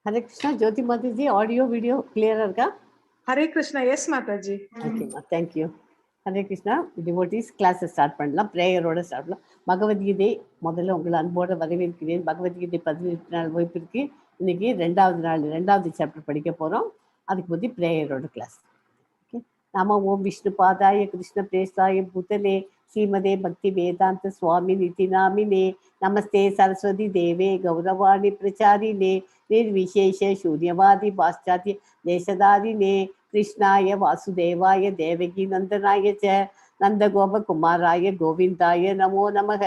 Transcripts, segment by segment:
ஹரே கிருஷ்ணா ஜோதி Mataji, audio video கிளியரா இருக்கா? Hare Krishna, S Mataji. ஓகேம்மா, thank you. Hare Krishna devotees, கிளாஸை ஸ்டார்ட் பண்ணலாம். ப்ரேயரோட ஸ்டார்ட் பண்ணலாம். பகவத்கீதை முதல்ல உங்களை அன்போடு வரவேற்கிறேன். பகவத்கீதை 18 நாள் வகுப்பிற்கு இன்னைக்கு ரெண்டாவது நாள், ரெண்டாவது சாப்டர் படிக்க போகிறோம். அதுக்கு பற்றி ப்ரேயரோட கிளாஸ். ஓகே, நம ஓம் விஷ்ணு பாதாய கிருஷ்ண பிரேஷ்டாய பூதலே ஸ்ரீமதே பக்தி வேதாந்த சுவாமி நிதி நாமினே. நமஸ்தே சரஸ்வதி தேவே கௌரவாணி பிரச்சாரிணே நிர்விசேஷ சூன்யவாதி பாশ্চাত্য தேசதாரிணே. கிருஷ்ணாய வாசுதேவாய தேவகி நந்தனாய ச நந்தகோபகுமாராய கோவிந்தாய நமோ நமக.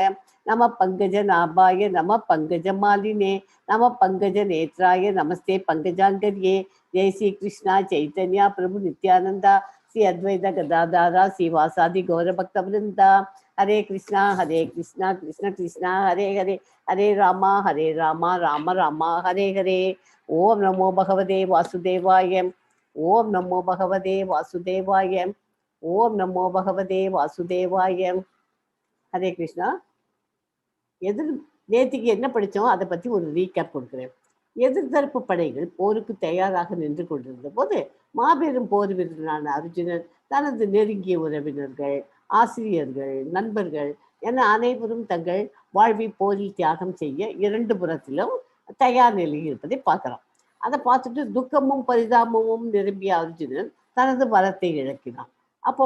நம பங்கஜ நாபாய நம பங்கஜ மாலினே நம பங்கஜ நேத்ராய நமஸ்தே பங்கஜாங்கரியே. ஜெய் ஸ்ரீ கிருஷ்ணா சைத்தன்யா பிரபு நித்யானந்தா ஸ்ரீ அத்வைத கதாதாரா ஸ்ரீ வாசாதி கௌரபக்த விருந்தா. ஹரே கிருஷ்ணா ஹரே கிருஷ்ணா கிருஷ்ண கிருஷ்ணா ஹரே ஹரே, ஹரே ராமா ஹரே ராமா ராம ராமா ஹரே ஹரே. ஓம் நமோ பகவதே வாசுதேவாய. ஓம் நமோ பகவதே வாசுதேவாய. ஓம் நமோ பகவதே வாசுதேவாய. ஹரே கிருஷ்ணா. எதிர் நேத்திக்கு என்ன படித்தோம், அதை பற்றி ஒரு ரீகேப் கொடுக்குறேன். எதிர்தரப்பு படைகள் போருக்கு தயாராக நின்று கொண்டிருந்த போது மாபெரும் போர் வீரனான அர்ஜுனன் தனது நெருங்கிய உறவினர்கள், ஆசிரியர்கள், நண்பர்கள் என அனைவரும் தங்கள் வாழ்வை போரில் தியாகம் செய்ய இரண்டு புறத்திலும் தயார் நிலையில் இருப்பதை பார்க்கிறோம். அதை பார்த்துட்டு துக்கமும் பரிதாபமும் நிரம்பிய அர்ஜுனன் தனது பலத்தை இழக்கிறான். அப்போ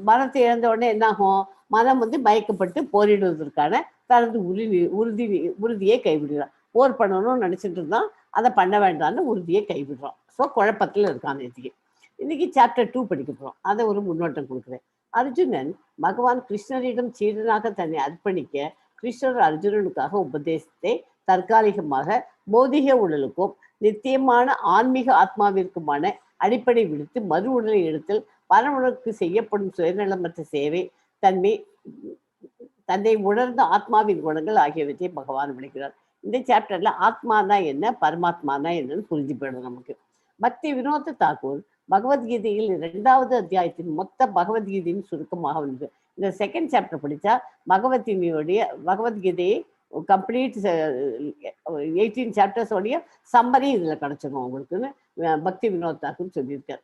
பலத்தை இழந்த உடனே என்னாகும்? மனம் வந்து மயக்கப்பட்டு போரிடுவதற்கான தனது உறுதி உறுதி உறுதியை கைவிடுகிறான். போர் பண்ணணும்னு நினச்சிட்டு இருந்தான், அதை பண்ண வேண்டாம்னு உறுதியை கைவிடுறான். ஸோ குழப்பத்தில் இருக்கான். நேற்றுக்கு இன்னைக்கு சாப்டர் 2 படிக்க போகிறோம். அதை ஒரு முன்னோட்டம் கொடுக்குறேன். அர்ஜுனன் பகவான் கிருஷ்ணரிடம் சீடனாக தன்னை அர்ப்பணிக்க கிருஷ்ணர் அர்ஜுனனுக்காக உபதேசத்தை தற்காலிகமாக பௌதிக உடலுக்கும் நித்தியமான ஆன்மீக ஆத்மாவிற்குமான அடிப்படை விடுத்து மறு உடலை எடுத்தல், பரமனுக்கு செய்யப்படும் சுயநலமற்ற சேவை, தன்மை, தன்னை உணர்ந்த ஆத்மாவின் குணங்கள் ஆகியவற்றை பகவான் விளக்கிறார். இந்த சாப்டர்ல ஆத்மானா என்ன, பரமாத்மானா என்னன்னு புரிஞ்சு போயிடும் நமக்கு. பக்தி வினோத தாக்கூர் பகவத்கீதையில் 2வது அத்தியாயத்தின் மொத்த பகவத்கீதையின் சுருக்கமாக வந்தது. இந்த செகண்ட் சாப்டர் படித்தா பகவத்கீதையை கம்ப்ளீட் 18 சாப்டர்ஸோடைய சம்மரி இதில் கிடச்சிடும் உங்களுக்குன்னு பக்தி வினோத் தாக்கூர் சொல்லியிருக்கார்.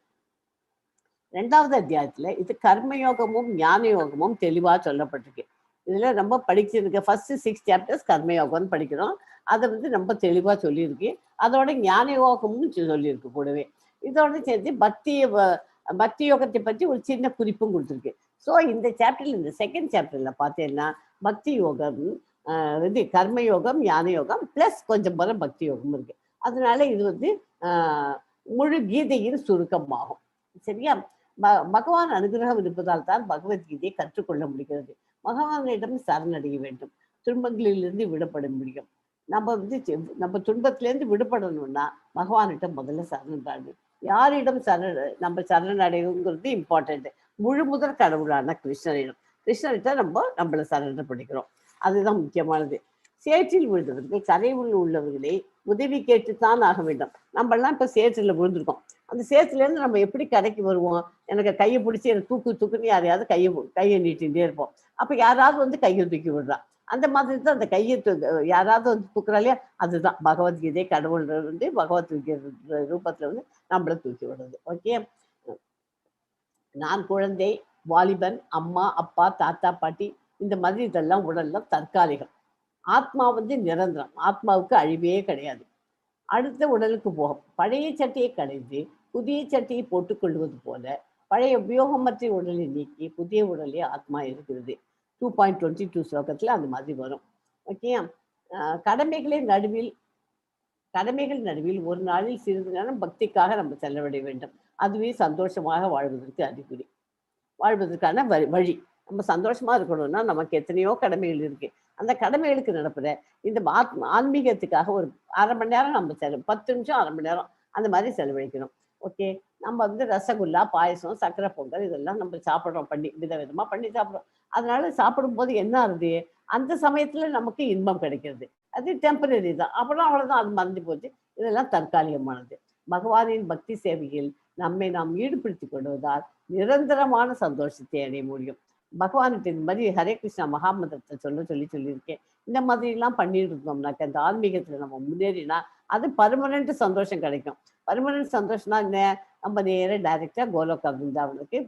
2வது அத்தியாயத்தில் இது கர்மயோகமும் ஞான யோகமும் தெளிவாக சொல்லப்பட்டிருக்கு. இதில் நம்ம படிச்சிருக்க ஃபர்ஸ்ட் 6 சாப்டர்ஸ் கர்மயோகம்னு படிக்கிறோம். அதை வந்து ரொம்ப தெளிவாக சொல்லியிருக்கு. அதோட ஞான யோகமும் சொல்லியிருக்கு கூடவே. இதோட சேர்த்து பக்தி பக்தி யோகத்தை பற்றி ஒரு சின்ன குறிப்பும் கொடுத்துருக்கு. ஸோ இந்த சாப்டரில், இந்த செகண்ட் சாப்டரில் பார்த்தீங்கன்னா பக்தி யோகம், இது கர்மயோகம், ஞான யோகம் ப்ளஸ் கொஞ்சம் போல பக்தி யோகம் இருக்கு. அதனால இது வந்து முழு கீதையின் சுருக்கமாகும். சரியா? பகவான் அனுகிரகம் இருப்பதால் தான் பகவத்கீதையை கற்றுக்கொள்ள முடிகிறது. பகவானிடம் சரணடைய வேண்டும். துன்பங்களிலிருந்து விடுபட முடியும். நம்ம வந்து நம்ம துன்பத்திலேருந்து விடுபடணும்னா பகவானிடம் முதல்ல சரணடையணும். யாரிடம் நம்ம சரணடைவுங்கிறது இம்பார்ட்டன்ட். முழு முதற் கடவுளான கிருஷ்ணரிடம், கிருஷ்ணர்கிட்ட நம்ம நம்மளை சரண் பண்ணிக்கிறோம். அதுதான் முக்கியமானது. சேற்றில் விழுந்தவர்கள் கரையில் உள்ளவர்களை உதவி கேட்டுத்தான் ஆக வேண்டும். நம்மெல்லாம் இப்ப சேற்றில் விழுந்திருக்கோம். அந்த சேற்றுலேருந்து நம்ம எப்படி கரைக்கு வருவோம்? எனக்கு கையை பிடிச்சி எனக்கு தூக்கு தூக்குன்னு யாரையாவது கையை நீட்டிகிட்டே இருப்போம். அப்ப யாராவது வந்து கையை தூக்கி விடுறான். அந்த மாதிரி தான் அந்த கையை யாராவது வந்து தூக்குறா இல்லையா, அதுதான் பகவத்கீதை. கடவுள் வந்து பகவத்கீதை ரூபத்துல வந்து நம்மளை தூக்கி விடுறது. ஓகே, நான் குழந்தை, வாலிபன், அம்மா, அப்பா, தாத்தா, பாட்டி, இந்த மாதிரி இதெல்லாம் உடல்ல தற்காலிகம். ஆத்மா வந்து நிரந்தரம். ஆத்மாவுக்கு அழிவே கிடையாது. அடுத்த உடலுக்கு போகும். பழைய சட்டையை களைந்து புதிய சட்டையை போட்டுக்கொள்வது போல பழைய உபயோகமற்ற உடலை நீக்கி புதிய உடலே ஆத்மா இருக்கிறது. 2.22 ஸ்லோகத்துல அந்த மாதிரி வரும். ஓகே, கடமைகள் நடுவில் ஒரு நாளில் சிறிது நேரம் பக்திக்காக நம்ம செலவிட வேண்டும். அதுவே சந்தோஷமாக வாழ்வதற்கு அறிகுறி, வாழ்வதற்கான வழி. நம்ம சந்தோஷமா இருக்கணும்னா நமக்கு எத்தனையோ கடமைகள் இருக்கு. அந்த கடமைகளுக்கு நடப்புற இந்த ஆன்மீகத்துக்காக ஒரு அரை மணி நேரம் நம்ம 10 நிமிஷம் அரை மணி நேரம் அந்த மாதிரி செலவழிக்கணும். ஓகே, நம்ம வந்து ரசகுல்லா, பாயசம், சக்கரை பொங்கல் இதெல்லாம் நம்ம சாப்பிட்றோம், பண்ணி விதவிதமா பண்ணி சாப்பிட்றோம். அதனால சாப்பிடும்போது என்ன ஆகுது? அந்த சமயத்துல நமக்கு இன்பம் கிடைக்கிறது. அது டெம்பரரி தான். அப்புறம் அவ்வளவுதான், அது மறந்து போச்சு. இதெல்லாம் தற்காலிகமானது. பகவானின் பக்தி சேவையில் நம்மை நாம் ஈடுபடுத்திக் கொள்வதால் நிரந்தரமான சந்தோஷத்தை அடைய முடியும். பகவான்கிட்ட இந்த மாதிரி ஹரே கிருஷ்ணா மகாமந்திரத்தை சொல்ல சொல்லி சொல்லியிருக்கேன். இந்த மாதிரிலாம் பண்ணிட்டு இருந்தோம்னாக்க இந்த ஆன்மீகத்தில் நம்ம முன்னேறினா அது பர்மனெண்ட் சந்தோஷம் கிடைக்கும். பர்மனெண்ட் சந்தோஷம்னா என்ன? நம்ம நேராக டைரெக்டாக கோலோகா பிருந்தாவனுக்கு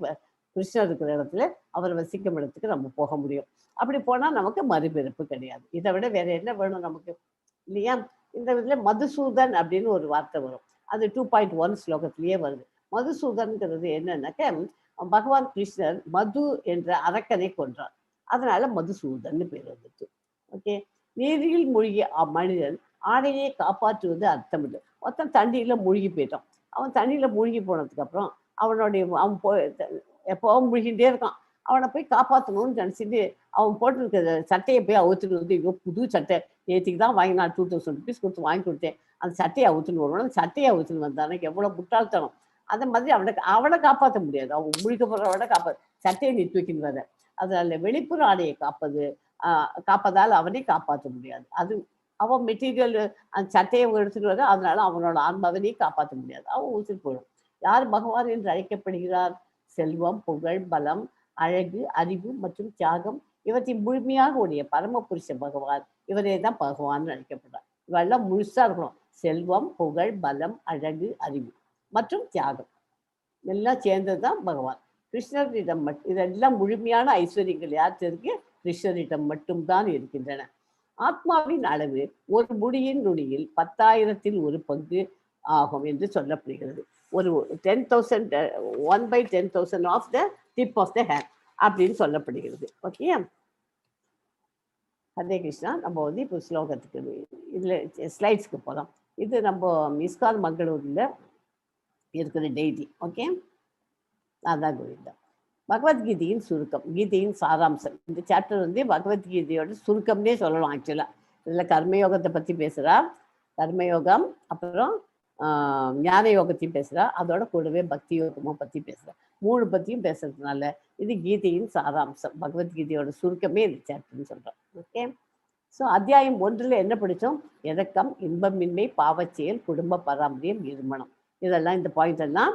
கிருஷ்ணர் இருக்கிற இடத்துல அவர் வசிக்கும் இடத்துக்கு நம்ம போக முடியும். அப்படி போனால் நமக்கு மறுபிறப்பு கிடையாது. இதை விட வேற என்ன வேணும் நமக்கு, இல்லையா? இந்த இதில் மதுசூதன் அப்படின்னு ஒரு வார்த்தை வரும். அது 2.1 ஸ்லோகத்திலேயே வருது. மதுசூதன்கிறது என்னன்னாக்க, பகவான் கிருஷ்ணர் மது என்ற அரக்கனை கொன்றார். அதனால மதுசூதன் பேர் வந்துச்சு. ஓகே, நீரில் மூழ்கிய மனிதன் ஆடையை காப்பாற்றுவது அர்த்தம் இல்லை. ஒருத்தன் தண்ணியில மூழ்கி போயிட்டான். அவன் தண்ணியில மூழ்கி போனதுக்கு அப்புறம் அவன் எப்போவும் மூழ்கிட்டே இருக்கான். அவனை போய் காப்பாற்றணும்னு நினச்சிட்டு அவன் போட்டிருக்கிற சட்டையை போய் அவுத்துட்டு வந்து, ஐயோ புது சட்டை நேற்றுக்கு தான் வாங்கி நான் 2000 ருபீஸ் கொடுத்து வாங்கி கொடுத்தேன், அந்த சட்டையை அவுத்துன்னு வருவான். அந்த சட்டையை அவுத்துன்னு வந்தானே எவ்வளோ முட்டாள்தனம். அந்த மாதிரி அவனை காப்பாற்ற முடியாது. அவன் முழிக்க போகிறவனை சட்டையை நீ தூக்கின்னு வர. அதனால வெளிப்புற ஆடையை காப்பதால் அவனை காப்பாற்ற முடியாது. அது அவன் மெட்டீரியல் அந்த சட்டையை எடுத்துட்டு வர, அதனால அவனோட ஆன்மாவனையும் காப்பாற்ற முடியாது. அவன் ஊசிட்டு போயிடும். யார் பகவான் என்று அழைக்கப்படுகிறார்? செல்வம், புகழ், பலம், அழகு, அறிவு மற்றும் தியாகம் இவற்றை முழுமையாக உடைய பரமபுருஷ பகவான் இவரே தான் பகவான் அழைக்கப்படுறார். இவெல்லாம் முழுசா இருக்கணும். செல்வம், புகழ், பலம், அழகு, அறிவு மற்றும் தியாகம் எல்லாம் சேர்ந்ததுதான் பகவான். கிருஷ்ணரிடம் மட்டும் இதெல்லாம் முழுமையான ஐஸ்வர்யங்கள் யாருக்கு இருக்கு? கிருஷ்ணரிடம் மட்டும்தான் இருக்கின்றன. ஆத்மாவின் அளவு ஒரு முடியின் நுனியில் 10,000 ஒரு பங்கு ஆகும் என்று சொல்லப்படுகிறது. ஒரு 10,000, 1/10,000 of the tip of the hair அப்படின்னு சொல்லப்படுகிறது. ஓகே, ஹரே கிருஷ்ணா. நம்ம வந்து இப்போ ஸ்லோகத்துக்கு இதில் ஸ்லைட்ஸ்க்கு போகலாம். இது நம்ம இஸ்கான் மங்களூரில் இருக்கிற டெய்லி. ஓகே, அதான் கோவிந்தா. பகவத்கீதையின் சுருக்கம், கீதையின் சாராம்சம். இந்த சாப்டர் வந்து பகவத்கீதையோட சுருக்கம்னே சொல்லலாம். ஆக்சுவலாக இதில் கர்மயோகத்தை பற்றி பேசுகிறா, கர்மயோகம், அப்புறம் ஞான யோகத்தையும் பேசுகிறா, அதோட கூடவே பக்தி யோகமும் பற்றி பேசுகிறா. 3 பற்றியும் பேசுறதுனால இது கீதையின் சாராம்சம், பகவத்கீதையோட சுருக்கமே இந்த சாப்டர்னு சொல்கிறோம். ஓகே, ஸோ அத்தியாயம் 1 என்ன படித்தோம்? இரக்கம், இன்பமின்மை, பாவச்செயல், குடும்ப பராமரியம், இருமணம், இதெல்லாம் இந்த பாயிண்ட் எல்லாம்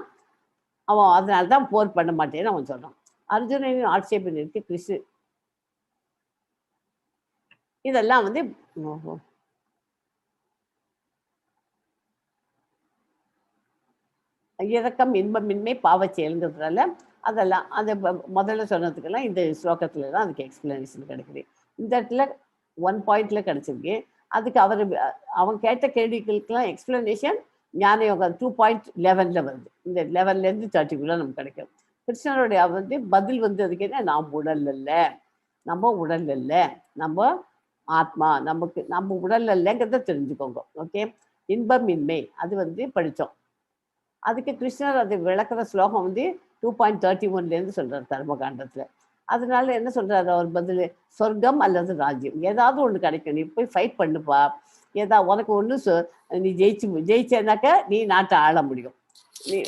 அவன் அதனால தான் போர் பண்ண மாட்டேன்னு அவன் சொல்றான். அர்ஜுனனின் ஆட்சேபனிற்கு கிருஷ்ண இதெல்லாம் வந்து இரக்கம், இன்பமின்மை, பாவச் செயலுங்கிறதுனால அதெல்லாம் அந்த முதல்ல சொன்னதுக்கெல்லாம் இந்த ஸ்லோகத்துல தான் அதுக்கு எக்ஸ்பிளனேஷன் கிடைக்குது. இந்த இடத்துல 1 பாயிண்ட்ல கிடைச்சிருக்கு. அதுக்கு அவன் கேட்ட கேள்விகளுக்கெல்லாம் எக்ஸ்பிளனேஷன் ஞான யோகா 2.11 வருது. இந்த 11லேருந்து 30க்குள்ள நமக்கு கிடைக்கும். கிருஷ்ணருடைய வந்து பதில் வந்து அதுக்கு என்ன? நாம் உடல் அல்ல, நம்ம உடல் அல்ல, நம்ம ஆத்மா, நமக்கு நம்ம உடல் அல்லங்கிறத தெரிஞ்சுக்கோங்க. ஓகே, இன்பமின்மை அது வந்து படித்தோம். அதுக்கு கிருஷ்ணர் அதை விளக்குற ஸ்லோகம் வந்து 2.31லேருந்து சொல்றார் கர்மகாண்டத்துல. அதனால என்ன சொல்றாரு அவர் பதில்? சொர்க்கம் அல்லது ராஜ்யம் ஏதாவது ஒண்ணு கிடைக்கும், நீ போய் ஃபைட் பண்ணுப்பா, ஏதா உனக்கு ஒண்ணு நீ ஜெயிச்சேனாக்க நீ நாட்டை ஆள முடியும், நீ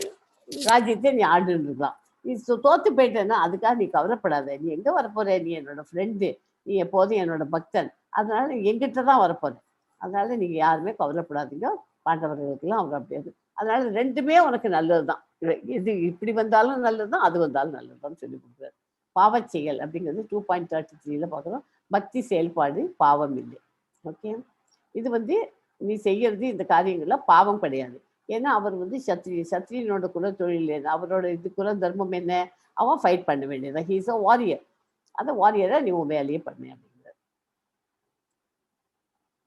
ராஜ்யத்தை நீ ஆண்டுன்னு இருக்கலாம். நீ தோத்து போயிட்டேன்னா அதுக்காக நீ கவலைப்படாத, நீ எங்க வரப்போற, நீ என்னோட ஃப்ரெண்டு, நீ எப்போதும் என்னோட பக்தன், அதனால நீ எங்கிட்ட தான் வரப்போற, அதனால நீங்க யாருமே கவலைப்படாதீங்க. பாண்டவர்களுக்கெல்லாம் அவர் அப்படியாது. அதனால ரெண்டுமே உனக்கு நல்லதுதான், இது இப்படி வந்தாலும் நல்லதுதான், அது வந்தாலும் நல்லதுதான் சொல்லி கொடுக்குறாரு. பாவச்செயல் அப்படிங்கிறது 2.33 பார்க்குறோம். பக்தி செயல்பாடு பாவம் இல்லை. ஓகே, இது வந்து நீ செய்யறது இந்த காரியங்கள்ல பாவம் கிடையாது. ஏன்னா அவர் வந்து சத்ரியனோட குல தொழில் என்ன, அவரோட இது குல தர்மம் என்ன, அவன் ஃபைட் பண்ண வேண்டியதுதான். ஹீஸ் அ வாரியர், அந்த வாரியரை நீ உன் வேலையே பண்ணு அப்படிங்கிறார்.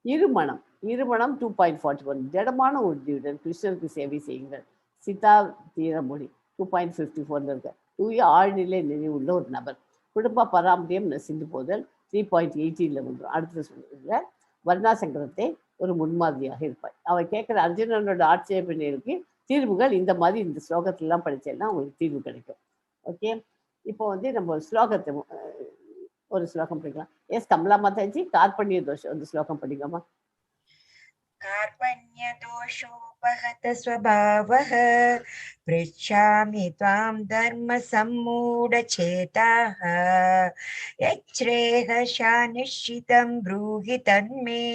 இருமணம், இருமணம் 2.41 ஜடமான உறுதியுடன் கிருஷ்ணருக்கு சேவை செய்யுங்கள். சிதா தீரமொழி 2.54 இருக்க தூய ஆழ்நிலை நினைவுள்ள ஒரு நபர். குடும்ப பராமரியம் நசிந்து போதல் 3.18 வந்துடும். அடுத்த சொல்ல வர்ணாசங்கரத்தை ஒரு முன்மாதிரியாக இருப்பார். அவர் கேட்குற அர்ஜுனனோட ஆட்சேபனைகளுக்கு தீர்வுகள் இந்த மாதிரி இந்த ஸ்லோகத்திலாம் படிச்சேன்னா அவங்களுக்கு தீர்வு கிடைக்கும். ஓகே, இப்போ வந்து நம்ம ஸ்லோகத்தை ஒரு ஸ்லோகம் படிக்கலாம். எஸ் கமலா மாதாஜி, கார்பண்ய தோஷம் அந்த ஸ்லோகம் படிக்கலாமா? कार्पण्य दोषोपहत स्वभावः पृच्छामि त्वां धर्मसम्मूढचेताः यच्छ्रेयः निश्चितं ब्रूहि तन्मे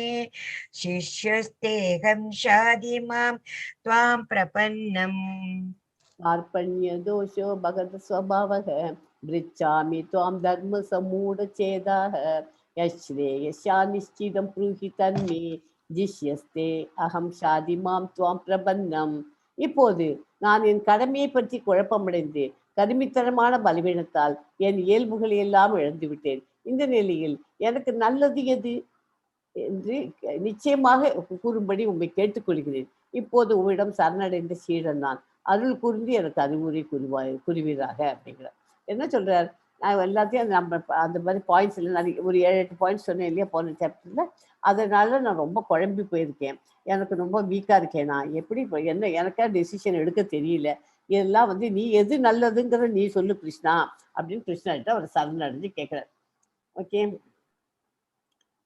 शिष्यस्तेऽहं शाधि मां त्वां प्रपन्नम्. कार्पण्य दोषो भगत स्वभावः पृच्छामि त्वां धर्मसमूढचेदाः यश्रेयस्या निश्चितं ब्रूहि तन्मे ஜிஷ்யஸ்தே அகம் ஷாதி மாம் துவாம் பிரபன்னம். இப்போது நான் என் கடமையை பற்றி குழப்பமடைந்து கருமித்தனமான பலவீனத்தால் என் இயல்புகளை எல்லாம் இழந்து விட்டேன். இந்த நிலையில் எனக்கு நல்லது எது என்று நிச்சயமாக கூறும்படி உம்மை கேட்டுக்கொள்கிறேன். இப்போது உம்மிடம் சரணடைந்த சீடன் நான், அருள் கூர்ந்து எனக்கு அறிவுரை கூறுவீராக அப்படிங்கிறார். என்ன சொல்றார்? நான் எல்லாத்தையும் நம்ம அந்த மாதிரி பாயிண்ட்ஸ் இல்லை, நான் ஒரு 7-8 பாயிண்ட்ஸ் சொன்னேன் இல்லையா போன சாப்டர்ல, அதனால நான் ரொம்ப குழம்பி போயிருக்கேன், எனக்கு ரொம்ப வீக்காக இருக்கேன், நான் எப்படி இப்போ என்ன எனக்கா டெசிஷன் எடுக்க தெரியல, இதெல்லாம் வந்து நீ எது நல்லதுங்கிறத நீ சொல்லு கிருஷ்ணா அப்படின்னு கிருஷ்ணா கிட்ட அவர் சரணடைஞ்சு கேட்குறார். ஓகே,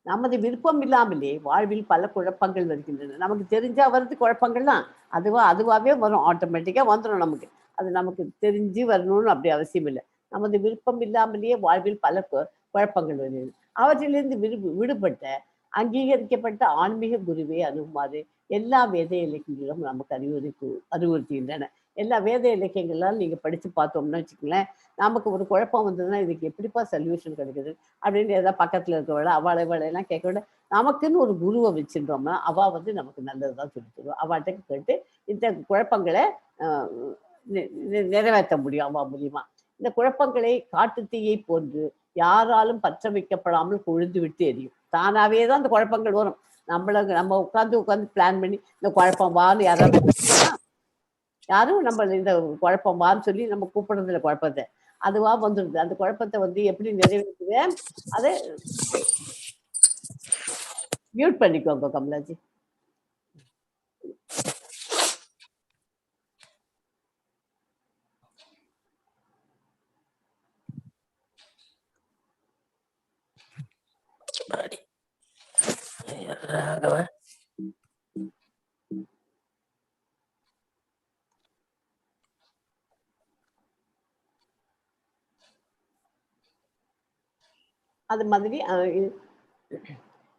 நமது விருப்பம் இல்லாமலே வாழ்வில் பல குழப்பங்கள் வருகின்றன. நமக்கு தெரிஞ்சா வருது குழப்பங்கள்லாம், அதுவாகவே வரும், ஆட்டோமேட்டிக்காக வந்துடும் நமக்கு. அது நமக்கு தெரிஞ்சு வரணும்னு அப்படி அவசியம் இல்லை. நமது விருப்பம் இல்லாமலேயே வாழ்வில் பல குழப்பங்கள் வருகிறது. அவற்றிலிருந்து விடுபட்ட அங்கீகரிக்கப்பட்ட ஆன்மீக குருவை அணுகுமாறு எல்லா வேத இலக்கியங்களும் நமக்கு அறிவுறுத்துகின்றன. எல்லா வேத இலக்கியங்களால் நீங்க படிச்சு பார்த்தோம்னா வச்சுக்கோங்களேன், நமக்கு ஒரு குழப்பம் வந்ததுன்னா இதுக்கு எப்படிப்பா சொல்யூஷன் கிடைக்குது அப்படின்னு ஏதாவது பக்கத்துல இருக்கிறவள அவளை இவளையெல்லாம் கேட்க விட நமக்குன்னு ஒரு குருவை வச்சுட்டோம்னா அவ வந்து நமக்கு நல்லதுதான் சொல்லி தருவா. அவாட்ட கேட்டு இந்த குழப்பங்களை நிறைவேற்ற முடியும் அவ மூலியமா. இந்த குழப்பங்களை காட்டுத்தீயை போன்று யாராலும் பற்ற வைக்கப்படாமல் கொழுந்து விட்டு எரியும். தானாவே தான் அந்த குழப்பங்கள் வரும். நம்ம உட்காந்து உட்காந்து பிளான் பண்ணி இந்த குழப்பம் வான்னு யாராவது யாரும் நம்ம இந்த குழப்பம் வான்னு சொல்லி நம்ம கூப்பிடுறதில்ல, குழப்பத்தை அதுவா வந்துடுது. அந்த குழப்பத்தை வந்து எப்படி நிறைவேற்றுவேன், அதை மியூட் பண்ணிக்கோங்க கமலாஜி. அது மாதிரி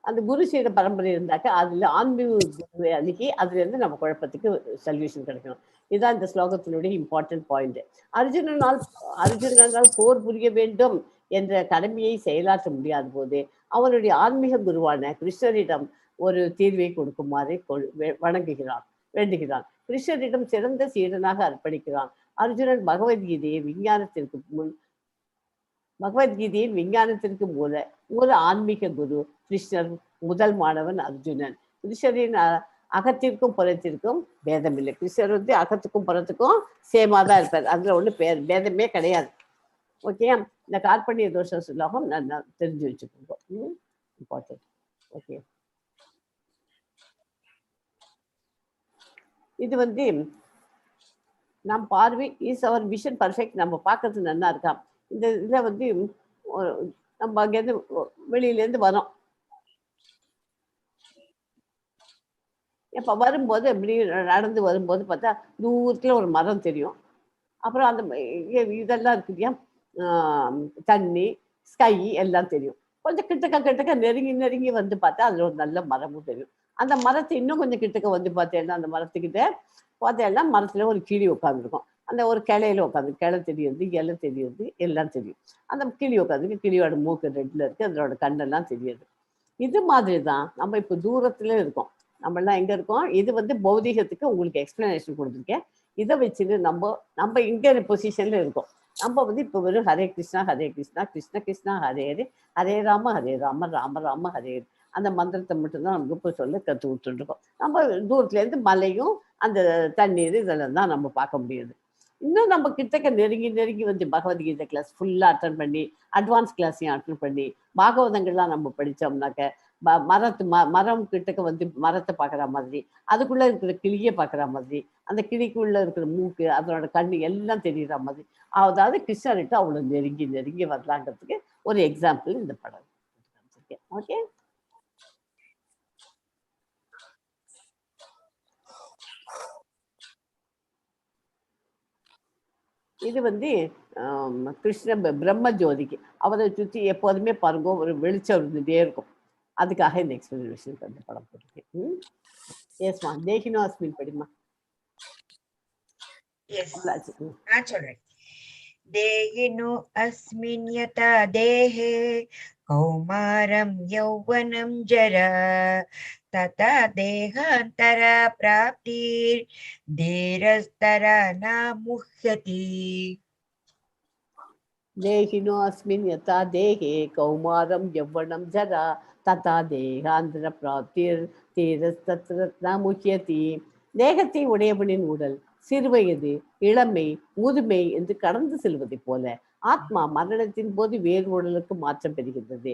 அந்த குரு செய்த பரம்பரை இருந்தாக்கா அதுல ஆன்மீக குருவை அணுகி அதுல இருந்து நம்ம குழப்பத்துக்கு சொல்யூஷன் கிடைக்கணும். இதுதான் இந்த ஸ்லோகத்தினுடைய இம்பார்ட்டன்ட் பாயிண்ட். அர்ஜுனனால் போர் புரிய வேண்டும் என்ற கடமையை செயலாற்ற முடியாத போது அவனுடைய ஆன்மீக குருவான கிருஷ்ணரிடம் ஒரு தீர்வை கொடுக்குமாறு வணங்குகிறான், வேண்டுகிறான். கிருஷ்ணரிடம் சிறந்த சீடனாக அர்ப்பணிக்கிறான். அர்ஜுனன் பகவத்கீதையின் விஞ்ஞானத்திற்கு மூல ஆன்மீக குரு கிருஷ்ணர், முதல் மாணவன் அர்ஜுனன். கிருஷ்ணரின் அகத்திற்கும் புறத்திற்கும் பேதமில்லை. கிருஷ்ணர் வந்து அகத்துக்கும் புறத்துக்கும் சேமா தான் இருப்பார், அதுல ஒண்ணும் பேதமே கிடையாது. ஓகே, இந்த கார்பண்ய தோஷ ஸ்லோகம் நான் தெரிஞ்சு வச்சுக்கோங்க, இம்பார்ட்டன்ட். ஓகே, இது வந்து நம் பார்வை is our vision perfect, நம்ம பார்க்கறது நல்லா இருக்கா? இந்த இதில் வந்து நம்ம அங்கேருந்து வெளியிலேருந்து வரோம். எப்போ வரும்போது இப்படி நடந்து வரும்போது பார்த்தா தூரத்தில் ஒரு மரம் தெரியும். அப்புறம் அந்த இதெல்லாம் இருக்கு இல்லையா, தண்ணி, ஸ்கை எல்லாம் தெரியும். கொஞ்சம் கிட்டக்க கிட்டக்க நெருங்கி நெருங்கி வந்து பார்த்தா அதில் ஒரு நல்ல மரமும் தெரியும். அந்த மரத்தை இன்னும் கொஞ்சம் கிட்டக்க வந்து பார்த்தேன்னா அந்த மரத்துக்கிட்ட பார்த்தேன்னா மரத்துல ஒரு கிளி உட்காந்துருக்கும். அந்த ஒரு கிளையில உட்காந்து, கிளை தெரியுது, இலை தெரியுது, எல்லாம் தெரியும். அந்த கிளி உட்காந்துருக்கு, கிளியோட மூக்கு ரெட்டில் இருக்கு, அதோட கண்ணெல்லாம் தெரியுது. இது மாதிரி தான் நம்ம இப்போ தூரத்துல இருக்கோம். நம்மளாம் எங்க இருக்கோம்? இது வந்து பௌதிகத்துக்கு உங்களுக்கு எக்ஸ்பிளனேஷன் கொடுத்துருக்கேன். இதை வச்சுட்டு நம்ம இங்க பொசிஷன்ல இருக்கோம். நம்ம வந்து இப்போ வெறும் ஹரே கிருஷ்ணா ஹரே கிருஷ்ணா கிருஷ்ண கிருஷ்ணா ஹரே ஹரே ஹரே ராம ஹரே ராம ராம ராம ஹரே ஹரே அந்த மந்திரத்தை மட்டும்தான் நமக்கு இப்போ சொல்ல கற்று கொடுத்துட்டுருக்கோம். நம்ம தூரத்துலேருந்து மலையும் அந்த தண்ணீர் இதெல்லாம் தான் நம்ம பார்க்க முடியுது. இன்னும் நம்ம கிட்டக்க நெருங்கி நெருங்கி வந்து பகவத்கீதை கிளாஸ் ஃபுல்லாக அட்டன் பண்ணி, அட்வான்ஸ் கிளாஸையும் அட்டன் பண்ணி, பாகவதங்கள்லாம் நம்ம படித்தோம்னாக்க மரம் கிட்டக்க வந்து மரத்தை பார்க்குற மாதிரி, அதுக்குள்ளே இருக்கிற கிளியை பார்க்குற மாதிரி, அந்த கிளிக்குள்ளே இருக்கிற மூக்கு, அதனோட கண்ணு எல்லாம் தெரிகிற மாதிரி, அதாவது கிருஷ்ணர்கிட்ட அவ்வளோ நெருங்கி நெருங்கி வரலாங்கிறதுக்கு ஒரு எக்ஸாம்பிள் இந்த படம். ஓகே, இது வந்து கிருஷ்ண பிரம்ம ஜோதிக்கு அவரை சுற்றி எப்போதுமே பாருங்க ஒரு வெளிச்சம் இருந்துகிட்டே இருக்கும். அதுக்காக இந்த எக்ஸ்பிளனேஷன் அந்த படம் போட்டிருக்கேன். எஸ்மா, தேகினோ அஸ்மின் படிமா. சொல்றேன். देहिनो अस्मिन् यथा देहे कौमारं यौवनं जरा तथा देहान्तर प्राप्तिर् धीरस्तरा न मुह्यति. தேகினோ அஸ்மின் யதா தேகே கௌமாரம் யௌவனம் ஜரா ததா தேகாந்திர பிராப்திர் தீரஸ்தத்ர ந முஹ்யதி. தேகத்தை உடையவனின் உடல் சிறுவயது, இளமை, முதுமை என்று கடந்து செல்வதைப் போல ஆத்மா மரணத்தின் போது வேறு உடலுக்கு மாற்றம் பெறுகின்றது.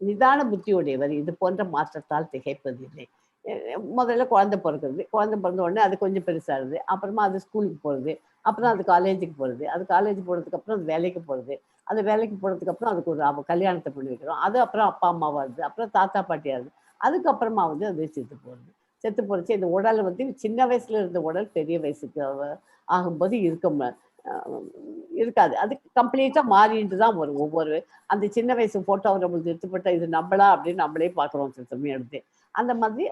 நிதான புத்தியுடையவர் இது போன்ற மாற்றத்தால் திகைப்பதில்லை. முதல்ல குழந்தை பிறக்கிறது, குழந்தை பிறந்த உடனே அது கொஞ்சம் பெருசாகுது, அப்புறமா அது ஸ்கூலுக்கு போகிறது, அப்புறம் அது காலேஜுக்கு போகிறது, அது காலேஜ் போனதுக்கு அப்புறம் அது வேலைக்கு போகிறது, அது வேலைக்கு போனதுக்கு அப்புறம் அதுக்கு ஒரு கல்யாணத்தை பண்ணி வைக்கிறோம், அது அப்புறம் அப்பா அம்மா வருது, அப்புறம் தாத்தா பாட்டி ஆகுது, அதுக்கப்புறமா வந்து அது செத்து போகுது. செத்து போறச்சு இந்த உடல் வந்து சின்ன வயசுல இருந்த உடல் பெரிய வயசுக்கு ஆகும்போது இருக்காது. அது கம்ப்ளீட்டா மாறிட்டு தான் வரும். ஒவ்வொரு அந்த சின்ன வயசு போட்டோ நம்மளுக்கு எடுத்துப்பட்ட இது நம்மளா அப்படின்னு நம்மளே பார்க்குறோம் சில சமயம் எடுத்து. அந்த மாதிரி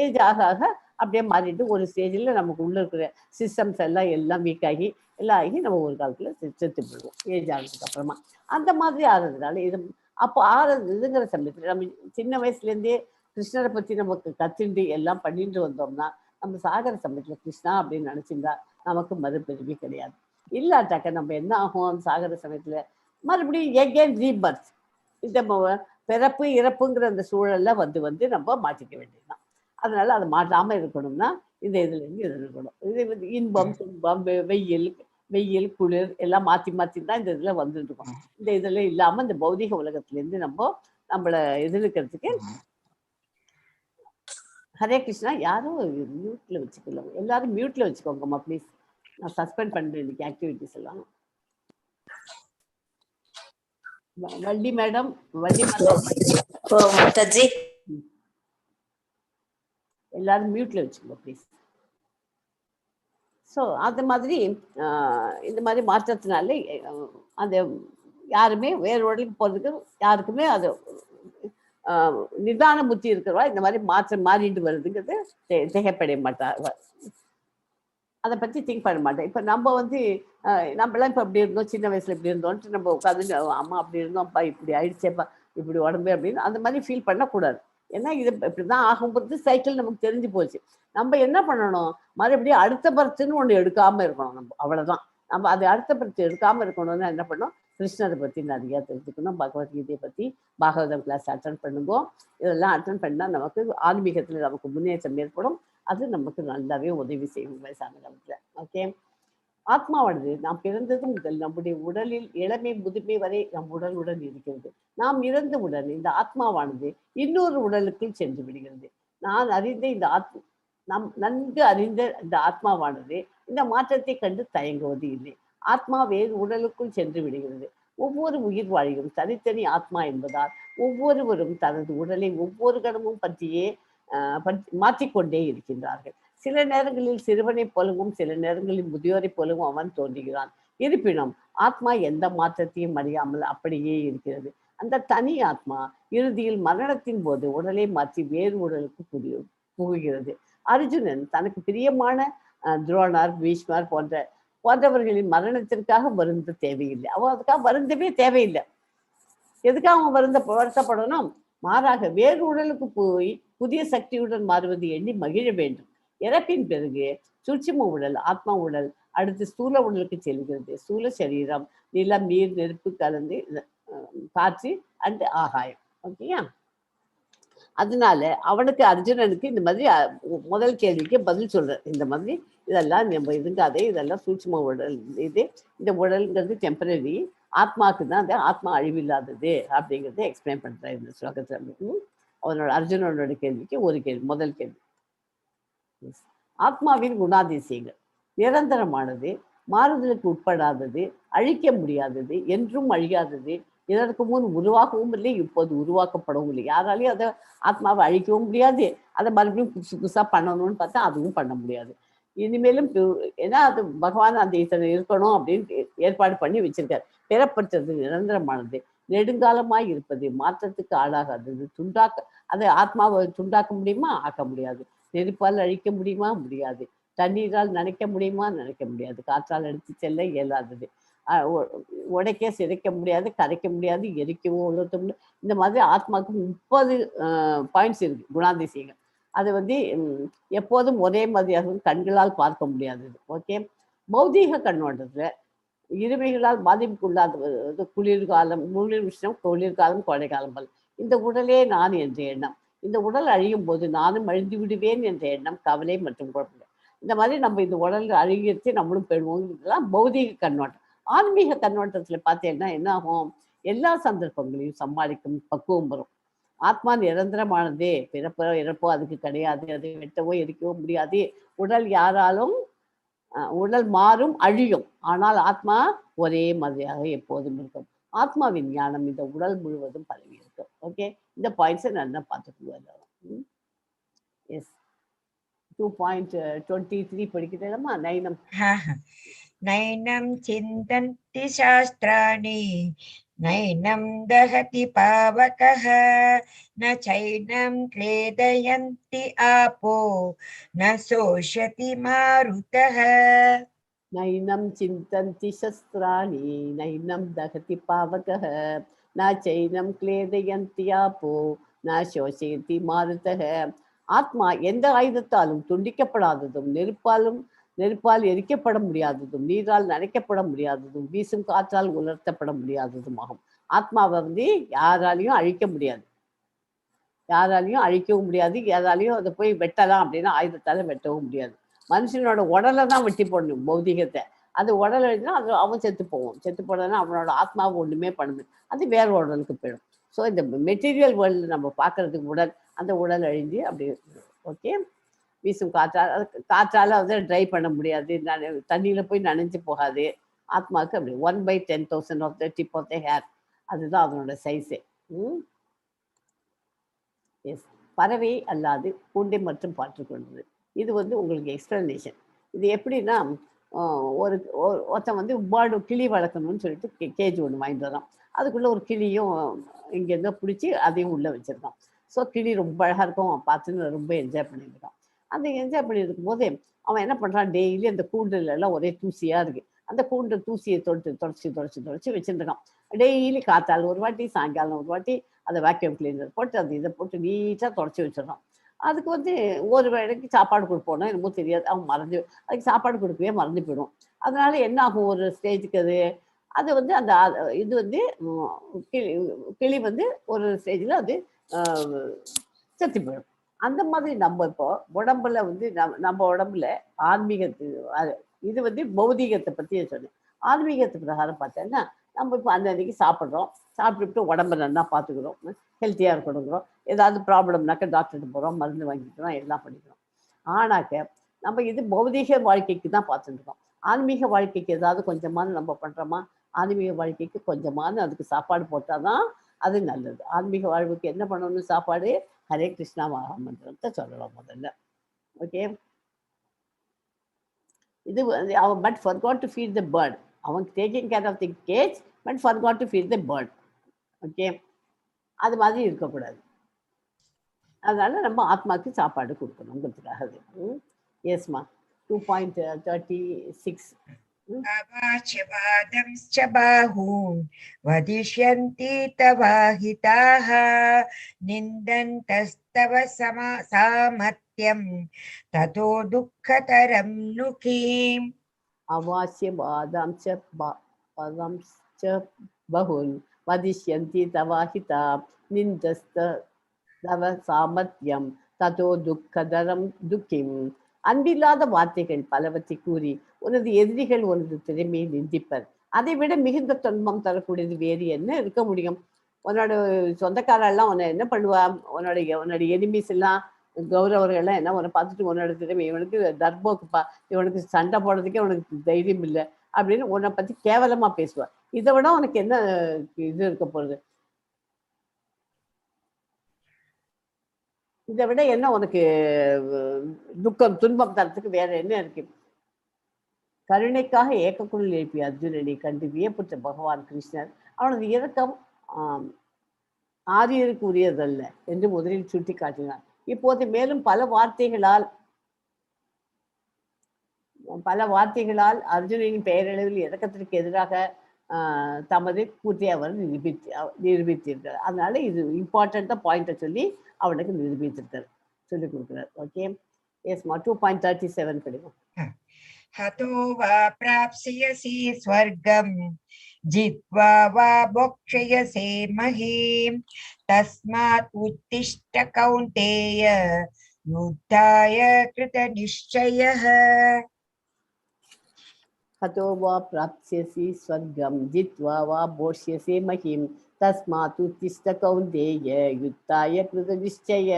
ஏஜ் ஆக ஆக அப்படியே மாறிட்டு ஒரு ஸ்டேஜில் நமக்கு உள்ள இருக்கிற சிஸ்டம்ஸ் எல்லாம் எல்லாம் வீக் ஆகி எல்லாம் ஆகி நம்ம ஒரு காலத்துல செத்து போயிடுவோம் ஏஜ் ஆனதுக்கு அப்புறமா. அந்த மாதிரி ஆகிறதுனால இது அப்போ ஆறது இதுங்கிற சமயத்துல நம்ம சின்ன வயசுலேருந்தே கிருஷ்ணரை பத்தி நமக்கு கத்துண்டு எல்லாம் பண்ணிட்டு வந்தோம்னா நம்ம சாகர சமயத்துல கிருஷ்ணா அப்படின்னு நினைச்சிருந்தா நமக்கு மறுபிறவி கிடையாது. இல்லாட்டாக்க நம்ம என்ன ஆகும், சாகர சமயத்துல மறுபடியும் எகெயின் ரீபர்த், இந்த பிறப்பு இறப்புங்கிற அந்த சூழல்ல வந்து வந்து நம்ம மாட்டிக்க வேண்டியதுதான். அதனால அதை மாட்டாம இருக்கணும்னா இந்த இதுல இருந்து இது இருக்கணும். இது வந்து இன்பம் துன்பம் வெயில் வெயில் குளிர் எல்லாம் மாத்தி மாத்தி தான் இந்த இதுல வந்துட்டு இருக்கோம். இந்த இதுல இல்லாம இந்த பௌதிக உலகத்துல இருந்து நம்ம நம்மளை எதிர்க்கிறதுக்கு ஹரே கிருஷ்ணா. யாரும் மியூட்ல வச்சுக்கல, எல்லாரும் மியூட்ல வச்சுக்கோங்கம்மா ப்ளீஸ். நான் சஸ்பெண்ட் பண்றேன் இன்னைக்கு ஆக்டிவிட்டிஸ் எல்லாம். வள்ளி மேடம், வள்ளி மாதாஜி எல்லாரும் மியூட்ல வச்சுக்கோங்க ப்ளீஸ். ஸோ அது மாதிரி இந்த மாதிரி மாற்றத்தினால அந்த யாருமே வேறு உடலுக்கு போகிறதுக்கு யாருக்குமே அது நிதான புத்தி இருக்கிறவா இந்த மாதிரி மாற்றம் மாறிட்டு வருதுங்கிறது திகைப்படைய மாட்டா, அதை பற்றி திங்க் பண்ண மாட்டேன். இப்போ நம்ம வந்து நம்மளாம் இப்போ அப்படி இருந்தோம், சின்ன வயசுல இப்படி இருந்தோன்ட்டு நம்ம உட்காந்து அம்மா அப்படி இருந்தோம், அப்பா இப்படி ஆயிடுச்சேப்பா, இப்படி உடம்பு அப்படின்னு அந்த மாதிரி ஃபீல் பண்ணக்கூடாது. ஏன்னா இது இப்படிதான் ஆகும்போது சைக்கிள் நமக்கு தெரிஞ்சு போச்சு. நம்ம என்ன பண்ணணும், மறுபடியும் அடுத்த பர்த்துன்னு ஒண்ணு எடுக்காம இருக்கணும் நம்ம, அவ்வளவுதான். நம்ம அது அடுத்த பர்த்து எடுக்காம இருக்கணும்னா என்ன பண்ணணும், கிருஷ்ணரை பத்தி நிறைய தெரிஞ்சுக்கணும், பகவத்கீதையை பத்தி பாகவதம் கிளாஸ் அட்டன் பண்ணுங்க. இதெல்லாம் அட்டன் பண்ணா நமக்கு ஆன்மீகத்துல நமக்கு முன்னேற்றம் ஏற்படும். அது நமக்கு நல்லாவே உதவி செய்யும் வயசான காலத்துல. ஓகே, ஆத்மாவானது நாம் பிறந்தது முதல் நம்முடைய உடலில் இளமை முதுமை வரை நம் உடலுடன் இருக்கிறது. நாம் இறந்த உடன் இந்த ஆத்மாவானது இன்னொரு உடலுக்குள் சென்று விடுகிறது. நான் அறிந்த இந்த நாம் நன்கு அறிந்த இந்த ஆத்மாவானது இந்த மாற்றத்தை கண்டு தயங்குவது இல்லை. ஆத்மா வேறு உடலுக்குள் சென்று விடுகிறது. ஒவ்வொரு உயிர் வாழியும் தனித்தனி ஆத்மா என்பதால் ஒவ்வொருவரும் தனது உடலை ஒவ்வொரு கணமும் பற்றியே மாற்றிக்கொண்டே இருக்கின்றார்கள். சில நேரங்களில் சிறுவனைப் போலவும் சில நேரங்களில் முதியோரைப் போலவும் அவன் தோன்றுகிறான். இருப்பினும் ஆத்மா எந்த மாற்றத்தையும் அறியாமல் அப்படியே இருக்கிறது. அந்த தனி ஆத்மா இறுதியில் மரணத்தின் போது உடலை மாற்றி வேறு உடலுக்கு புகுகிறது. அர்ஜுனன் தனக்கு பிரியமான துரோணர், பீஷ்மர் போன்றவர்களின் மரணத்திற்காக வருந்த தேவையில்லை. அவன் அதுக்காக வருந்தவே தேவையில்லை. எதுக்காக அவன் வருத்தப்படணும்? மாறாக வேறு உடலுக்கு போய் புதிய சக்தியுடன் மாறுவது எண்ணி மகிழ வேண்டும். இறப்பின் பிறகு சூட்சும உடல், ஆத்மா உடல் அடுத்து ஸ்தூல உடலுக்கு செல்கிறது. ஸ்தூல சரீரம் நிலம், நீர், நெருப்பு கலந்து காற்று அண்ட் ஆகாயம். ஓகேயா? அதனால அவனுக்கு அர்ஜுனனுக்கு இந்த மாதிரி முதல் கேள்விக்கு பதில் சொல்ற இந்த மாதிரி இதெல்லாம் நம்ம இருங்காதே, இதெல்லாம் சூட்சும உடல், இது இந்த உடல்ங்கிறது டெம்பரரி, ஆத்மாக்கு தான் அது ஆத்மா அழிவில்லாதது அப்படிங்கிறத எக்ஸ்பிளைன் பண்றாரு இந்த ஸ்லோகத்துல. அவனோட அர்ஜுனனோட கேள்விக்கு ஒரு கேள்வி, முதல் கேள்வி. ஆத்மாவின் குணாதிசயங்கள் நிரந்தரமானது, மாறுதலுக்கு உட்படாதது, அழிக்க முடியாதது, என்றும் அழியாதது, இதற்கு முன் உருவாகவும் இல்லை, இப்போது உருவாக்கப்படவும் இல்லை. யாராலையும் அதை ஆத்மாவை அழிக்கவும் முடியாது, அதை மறுபடியும் புதுசு புதுசா பண்ணணும்னு பார்த்தா அதுவும் பண்ண முடியாது. இனிமேலும் ஏன்னா அது பகவான் அந்த இத்தனை இருக்கணும் அப்படின்னு ஏற்பாடு பண்ணி வச்சிருக்காரு. பெறப்பட்டது நிரந்தரமானது, நெடுங்காலமாய் இருப்பது, மாற்றத்துக்கு ஆளாகாதது, துண்டாக்க, அதை ஆத்மாவை துண்டாக்க முடியுமா? ஆக்க முடியாது. நெருப்பால் அழிக்க முடியுமா? முடியாது. தண்ணீரால் நனைக்க முடியுமா? நனைக்க முடியாது. காற்றால் அடித்து செல்ல இயலாதது. உடைக்க சிதைக்க முடியாது, கரைக்க முடியாது, எரிக்கவோ உலர்த்த முடியாது. இந்த மாதிரி ஆத்மாவுக்கு 30 பாயிண்ட்ஸ் இருக்கு, குணாதிசயங்கள். அது வந்து எப்போதும் ஒரே மாதிரியாகவும் கண்களால் பார்க்க முடியாதது. ஓகே, பௌதீக கண்ணோட்டத்தில் இருமைகளால் பாதிப்புக்குள்ளாத குளிர்காலம், குளிர் உஷ்ணம், குளிர்காலம், கோடைக்காலம் போல் இந்த உடலே நான் என்ற எண்ணம், இந்த உடல் அழியும் போது நானும் அழிந்து விடுவேன் என்ற எண்ணம், கவலை மற்றும் குழப்பங்கள். இந்த மாதிரி நம்ம இந்த உடல் அழிகிறதே நம்மளும் போயிடுவோங்கிறதுலாம் பௌதீக கண்ணோட்டம். ஆன்மீக கண்ணோட்டத்தில் பார்த்தீங்கன்னா என்ன ஆகும்? எல்லா சந்தர்ப்பங்களையும் சமாளிக்கும் பக்குவம் வரும். ஆத்மா நிரந்தரமானதே, பிறப்போ இறப்போ அதுக்கு கிடையாது, அதை வெட்டவோ எரிக்கவோ முடியாது. உடல் யாராலும் உடல் மாறும், அழியும், ஆனால் ஆத்மா ஒரே மாதிரியாக எப்போதும் இருக்கும். ஆத்மாவின் ஞானம் இந்த உடல் முழுவதும் பரவி இருக்கும். ஓகே, இந்த பாயிண்ட்ஸை நல்லா பார்த்துக்குவோம். எஸ், 2.23 படிக்கிறேன். நைனம் நைனம் சிந்தந்தி சாஸ்திராணி நைனம் தஹதி பாவகः ந சைனம் க்லேதயந்தி ஆபோ ந சோஷதி மாருதः. நைனம் சிந்தந்தி சஸ்திராணி நைனம் தஹதி பாவகः ந சைனம் க்லேதயந்தி ஆபோ ந சோஷயதி மாருதः. ஆத்மா எந்த ஆயுதத்தாலும் துண்டிக்கப்படாததும், நெருப்பால் எரிக்கப்பட முடியாததும், நீரால் நனைக்கப்பட முடியாததும், வீசும் காற்றால் உலர்த்தப்பட முடியாததும் ஆகும். ஆத்மாவை வந்து யாராலையும் அழிக்க முடியாது, யாராலையும் அழிக்கவும் முடியாது, யாராலையும் அதை போய் வெட்டலாம் அப்படின்னா ஆயுதத்தால வெட்டவும் முடியாது. மனுஷனோட உடலை தான் வெட்டி போடணும், பௌதிகத்தை. அது உடல் எழுதினா அது அவன் செத்து போவான், செத்து போனதுன்னா அவனோட ஆத்மாவை ஒன்றுமே பண்ண முடியாது, அது வேற உடலுக்கு போயிடும். ஸோ இந்த மெட்டீரியல் வேர்ல்டு நம்ம பார்க்கறதுக்கு உடல், அந்த உடல் அழிஞ்சு அப்படி. ஓகே, வீசும் காற்றால், அது காற்றால் வந்து ட்ரை பண்ண முடியாது, தண்ணியில் போய் நனைஞ்சு போகாது. ஆத்மாவுக்கு அப்படி 1/10,000 of the tip of the hair, அதுதான் அதனோட சைஸு. எஸ், பறவை அல்லாது பூண்டை மட்டும் பார்த்துக்கொண்டது. இது வந்து உங்களுக்கு எக்ஸ்பிளனேஷன். இது எப்படின்னா, ஒரு ஒருத்தன் வந்து பேர்டு கிளி வளர்க்கணும்னு சொல்லிட்டு கேஜ் ஒன்று வாங்கிட்டு வரான். அதுக்குள்ளே ஒரு கிளியும் இங்கேருந்தோ பிடிச்சி அதையும் உள்ளே வச்சுருக்கான். ஸோ கிளி ரொம்ப அழகாக இருக்கும், அவன் பார்த்துன்னு ரொம்ப என்ஜாய் பண்ணியிருக்கான். அந்த என்ஜாய் பண்ணியிருக்கும் போது அவன் என்ன பண்ணுறான், டெய்லி அந்த கூண்டுல ஒரே தூசியாக இருக்குது, அந்த கூண்டு தூசியை தொட்டு தொடச்சி தொடச்சி தொடச்சி வச்சுருக்கான். டெய்லி காத்தால் ஒரு வாட்டி, சாயங்காலம் ஒரு வாட்டி அதை வேக்யூம் கிளீனர் போட்டு அந்த இதை போட்டு நீட்டாக தொடச்சி வச்சிடறான். அதுக்கு வந்து ஒரு வேளைக்கு சாப்பாடு கொடுப்போனோ என்னமோ தெரியாது, அவன் மறந்து அதுக்கு சாப்பாடு கொடுக்கவே மறந்து போயிடும். அதனால என்ன ஆகும், ஒரு ஸ்டேஜுக்கு அது அது வந்து அந்த இது வந்து கிளி கிளி வந்து ஒரு ஸ்டேஜில் அது செத்து போயிடும். அந்த மாதிரி நம்ம இப்போ உடம்புல வந்து நம்ம உடம்புல ஆன்மீகத்து இது வந்து பௌதீகத்தை பற்றி சொன்னேன். ஆன்மீகத்து பிரகாரம் பார்த்தேன்னா நம்ம இப்போ அன்னன்னைக்கு சாப்பிட்றோம், சாப்பிட்டுட்டு உடம்பு நல்லா பார்த்துக்கிறோம், ஹெல்த்தியாக இருக்கணுங்கிறோம், ஏதாவது ப்ராப்ளம்னாக்கா டாக்டர்கிட்ட போகிறோம், மருந்து வாங்கிக்கிறோம், எல்லாம் பண்ணிக்கிறோம். ஆனாக்க நம்ம இது பௌதீக வாழ்க்கைக்கு தான் பார்த்துட்டுருக்கோம். ஆன்மீக வாழ்க்கைக்கு ஏதாவது கொஞ்சமான நம்ம பண்ணுறோமா? ஆன்மீக வாழ்க்கைக்கு கொஞ்சமான அதுக்கு சாப்பாடு போட்டால் தான் அது நல்லது. ஆன்மீக வாழ்வுக்கு என்ன பண்ணணும்? சாப்பாடு ஹரே கிருஷ்ணா மகாமந்திரத்தை சொல்லலாம் முதல்ல. ஓகே, இது அவன் but forgot to feed the bird. அவன் taking care of the cage but forgot to feed the bird. Okay, அது மாதிரி இருக்கக்கூடாது. அதனால நம்ம ஆத்மாவுக்கு சாப்பாடு கொடுக்கணுங்கிறதுக்காக அது. எஸ்மா, 2.36. अवाच्यवादंश्च बाहून् वदिष्यन्ति तवाहिताः निन्दन्तस्तव सामर्थ्यं ततो दुःखतरं नु किम्. अवाच्यवादांश्च वादांश्च बहून् वदिष्यन्ति तवाहिता निन्दस्तव சாமர்த்தியம் ததோ துக்கதரம் துக்கிம். அன்பில்லாத வார்த்தைகள் பலவற்றை கூறி உனது எதிரிகள் உனது திறமையை நிந்திப்பர். அதை விட மிகுந்த துன்பம் தரக்கூடியது வேறு என்ன இருக்க முடியும்? உன்னோட சொந்தக்காரெல்லாம் உன்னை என்ன பண்ணுவா? உன்னோட எனிமீஸ் எல்லாம், கௌரவர்கள்லாம் என்ன உன்னை பார்த்துட்டு உன்னோட திறமை, இவனுக்கு தர்போக்குப்பா, இவனுக்கு சண்டை போடுறதுக்கே உனக்கு தைரியம் இல்லை அப்படின்னு உன்னை பத்தி கேவலமா பேசுவா. இதை விட உனக்கு என்ன இது இருக்க போறது? இதை விட என்ன உனக்கு துக்கம் துன்பம் தரத்துக்கு வேற என்ன இருக்கு? கருணைக்காக ஏக்கக்குரல் எழுப்பிய அர்ஜுனனை கண்டு வியப்புற்ற பகவான் கிருஷ்ணர் அவனது இரக்கம் ஆரியருக்கு உரியதல்ல என்று முதலில் சுட்டி காட்டினார். இப்போது மேலும் பல வார்த்தைகளால் பல வார்த்தைகளால் அர்ஜுனனின் பெயரளவில் இரக்கத்திற்கு எதிராக தமது கூற்றை அவர் நிரூபித்திருக்கிறார். அதனால இது இம்பார்ட்டண்ட்டாக பாயிண்ட்டை சொல்லி அவனுக்கு நிரூபித்திருக்கார், சொல்லிக் கொடுக்குறார். ஓகே, எஸ்மா, 2.37 படிக்கும். हतो वा प्राप्स्यसि स्वर्गं जित्वा वा भोक्ष्यसे महीं तस्मात् उत्तिष्ठ कौन्तेय युद्धाय कृतनिश्चयः. हतो वा प्राप्स्यसि स्वर्गं जित्वा वा भोक्ष्यसे महीं तस्मात् उत्तिष्ठ कौन्तेय யுத்தாய கிருத நிச்சய.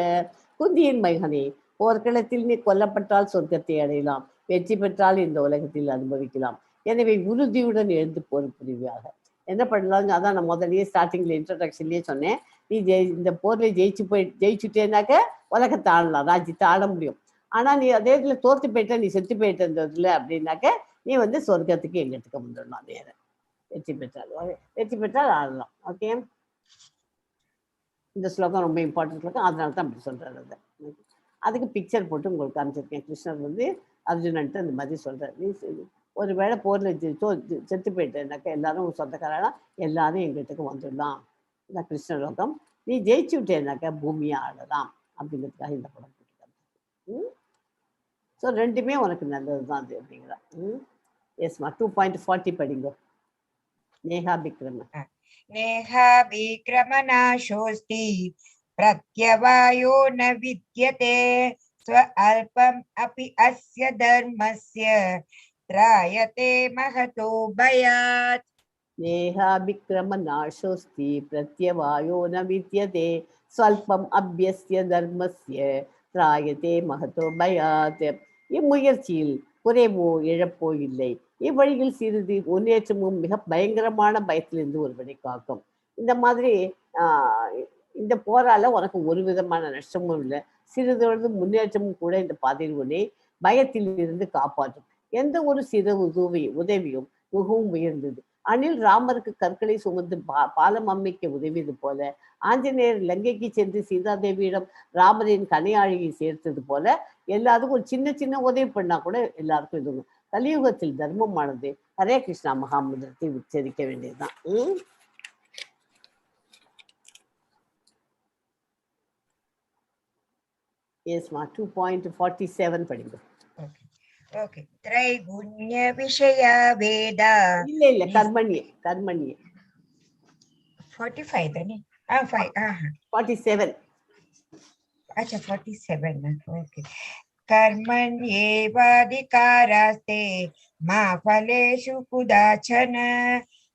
குந்தியின் மகனே, போர்க்களத்தில் நீ கொல்லப்பட்டால் சொர்க்கத்தை அடையலாம், வெற்றி பெற்றால் இந்த உலகத்தில் அனுபவிக்கலாம். எனவே உறுதியுடன் எழுந்து போர் புரிவாயாக. என்ன பண்ணலாம்? அதான் நான் முதல்லயே ஸ்டார்டிங்ல இன்ட்ரடக்ஷன்லயே சொன்னேன். நீ இந்த போர்ல ஜெயிச்சு போய் ஜெயிச்சுட்டேனாக்க உலகத்தை ஆளலாம், ராஜ்யத்தை ஆள முடியும். ஆனா நீ அதே இதுல தோத்து போயிட்ட, நீ செத்து போயிட்ட இந்த இதுல அப்படின்னாக்க நீ வந்து சொர்க்கத்துக்கு எங்கிட்டுக்கு வந்துடலாம் நேர. வெற்றி பெற்றால், வெற்றி பெற்றால் ஆடலாம். ஓகே, இந்த ஸ்லோகம் ரொம்ப இம்பார்ட்டன்ட் ஸ்லோகம், அதனால தான் அப்படி சொல்றாரு. அதை அதுக்கு பிக்சர் போட்டு உங்களுக்கு காமிச்சிருக்கேன். கிருஷ்ணர் வந்து அர்ஜுனன்ட்டு அந்த மாதிரி சொல்றாரு, நீ ஒருவேளை போர்ல செத்து போயிட்டேன்னாக்கா எல்லாரும் உன் சொந்தக்காரனா எல்லாரும் எங்கிட்டக்கு வந்துடலாம், இதான் கிருஷ்ண லோகம். நீ ஜெயிச்சு விட்டேன்னாக்கா பூமியை ஆளலாம் அப்படிங்கிறதுக்காக இந்த படம் போட்டுருக்காங்க. ம், ஸோ ரெண்டுமே உனக்கு நல்லது தான் அது அப்படிங்கிறா. ம், எஸ்மா, 2.40 படிங்க. நேஹா விக்ரம. नेहाभिक्रमनाशोऽस्ति प्रत्यवायो न विद्यते स्व अल्पम् अपि अस्य धर्मस्य त्रायते महतो भयात्. நேஹாபிக்ரமநாசோஸ்தி பிரத்யவாயோ ந வித்யதே ஸ்வல்பம் அபியஸ்ய தர்மஸ்ய திராயதே மகதோ பயாத். இம்முயற்சியில் குறைவோ இழப்போ இல்லை. இவ்வழியில் சிறிது முன்னேற்றமும் மிக பயங்கரமான பயத்திலிருந்து ஒருவனை காக்கும். இந்த மாதிரி இந்த போரால உனக்கு ஒரு விதமான நஷ்டமும் இல்லை, சிறிதளவு முன்னேற்றமும் கூட இந்த பாதையில் உன்னை பயத்தில் இருந்து காப்பாற்றும். எந்த ஒரு சிறு உதவியும் மிகவும் உயர்ந்தது. அணில் ராமருக்கு கற்களை சுமந்து பாலம் அமைக்க உதவியது போல, ஆஞ்சநேயர் லங்கைக்கு சென்று சீதாதேவியிடம் ராமரின் கனையாழியை சேர்த்தது போல, எல்லாருக்கும் ஒரு சின்ன சின்ன உதவி பண்ணா கூட எல்லாருக்கும் இது. கலியுகத்தில் தர்மமானது ஹரே கிருஷ்ணா மகாமந்திரத்தை உச்சரிக்க வேண்டியதுதான். எஸ்மா, 2.47 படிங்க. ஓகே, त्रैगुण्य विषया वेदा. இல்ல இல்ல, கர்மண்யே, கர்மண்யே. 45 தானே? ஆ, 5, ஆ. 47. अच्छा, 47, ओके. कर्मण्येवाधिकारास्ते मा फलेषु कुदाचन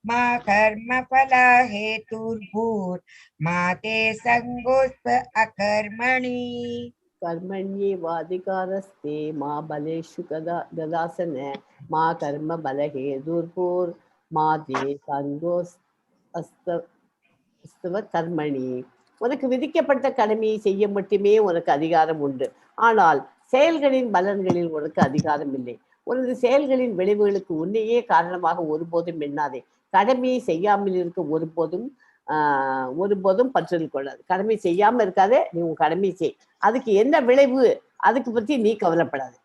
मा कर्मफलाहेतुर्भूर् मा ते सङ्गोऽस्त्व अकर्मणि. கர்மண்யேவாதிகாரஸ்தே மா பலேஷு கதா கதாசன மா கர்ம பலஹேதுர்பூர் மா தே சங்கோஸ் அஸ்தவ கர்மணி. உனக்கு விதிக்கப்பட்ட கடமையை செய்ய மட்டுமே உனக்கு அதிகாரம் உண்டு. ஆனால் செயல்களின் பலன்களில் உனக்கு அதிகாரம் இல்லை. உனது செயல்களின் விளைவுகளுக்கு உன்னையே காரணமாக ஒருபோதும் எண்ணாதே. கடமையை செய்யாமல் இருக்க ஒருபோதும் பற்றுதல் கொள்ளாது. கடமை செய்யாம இருக்காதே, நீ உன் கடமையை செய், அதுக்கு என்ன விளைவு அதுக்கு பத்தி நீ கவலைப்படாது.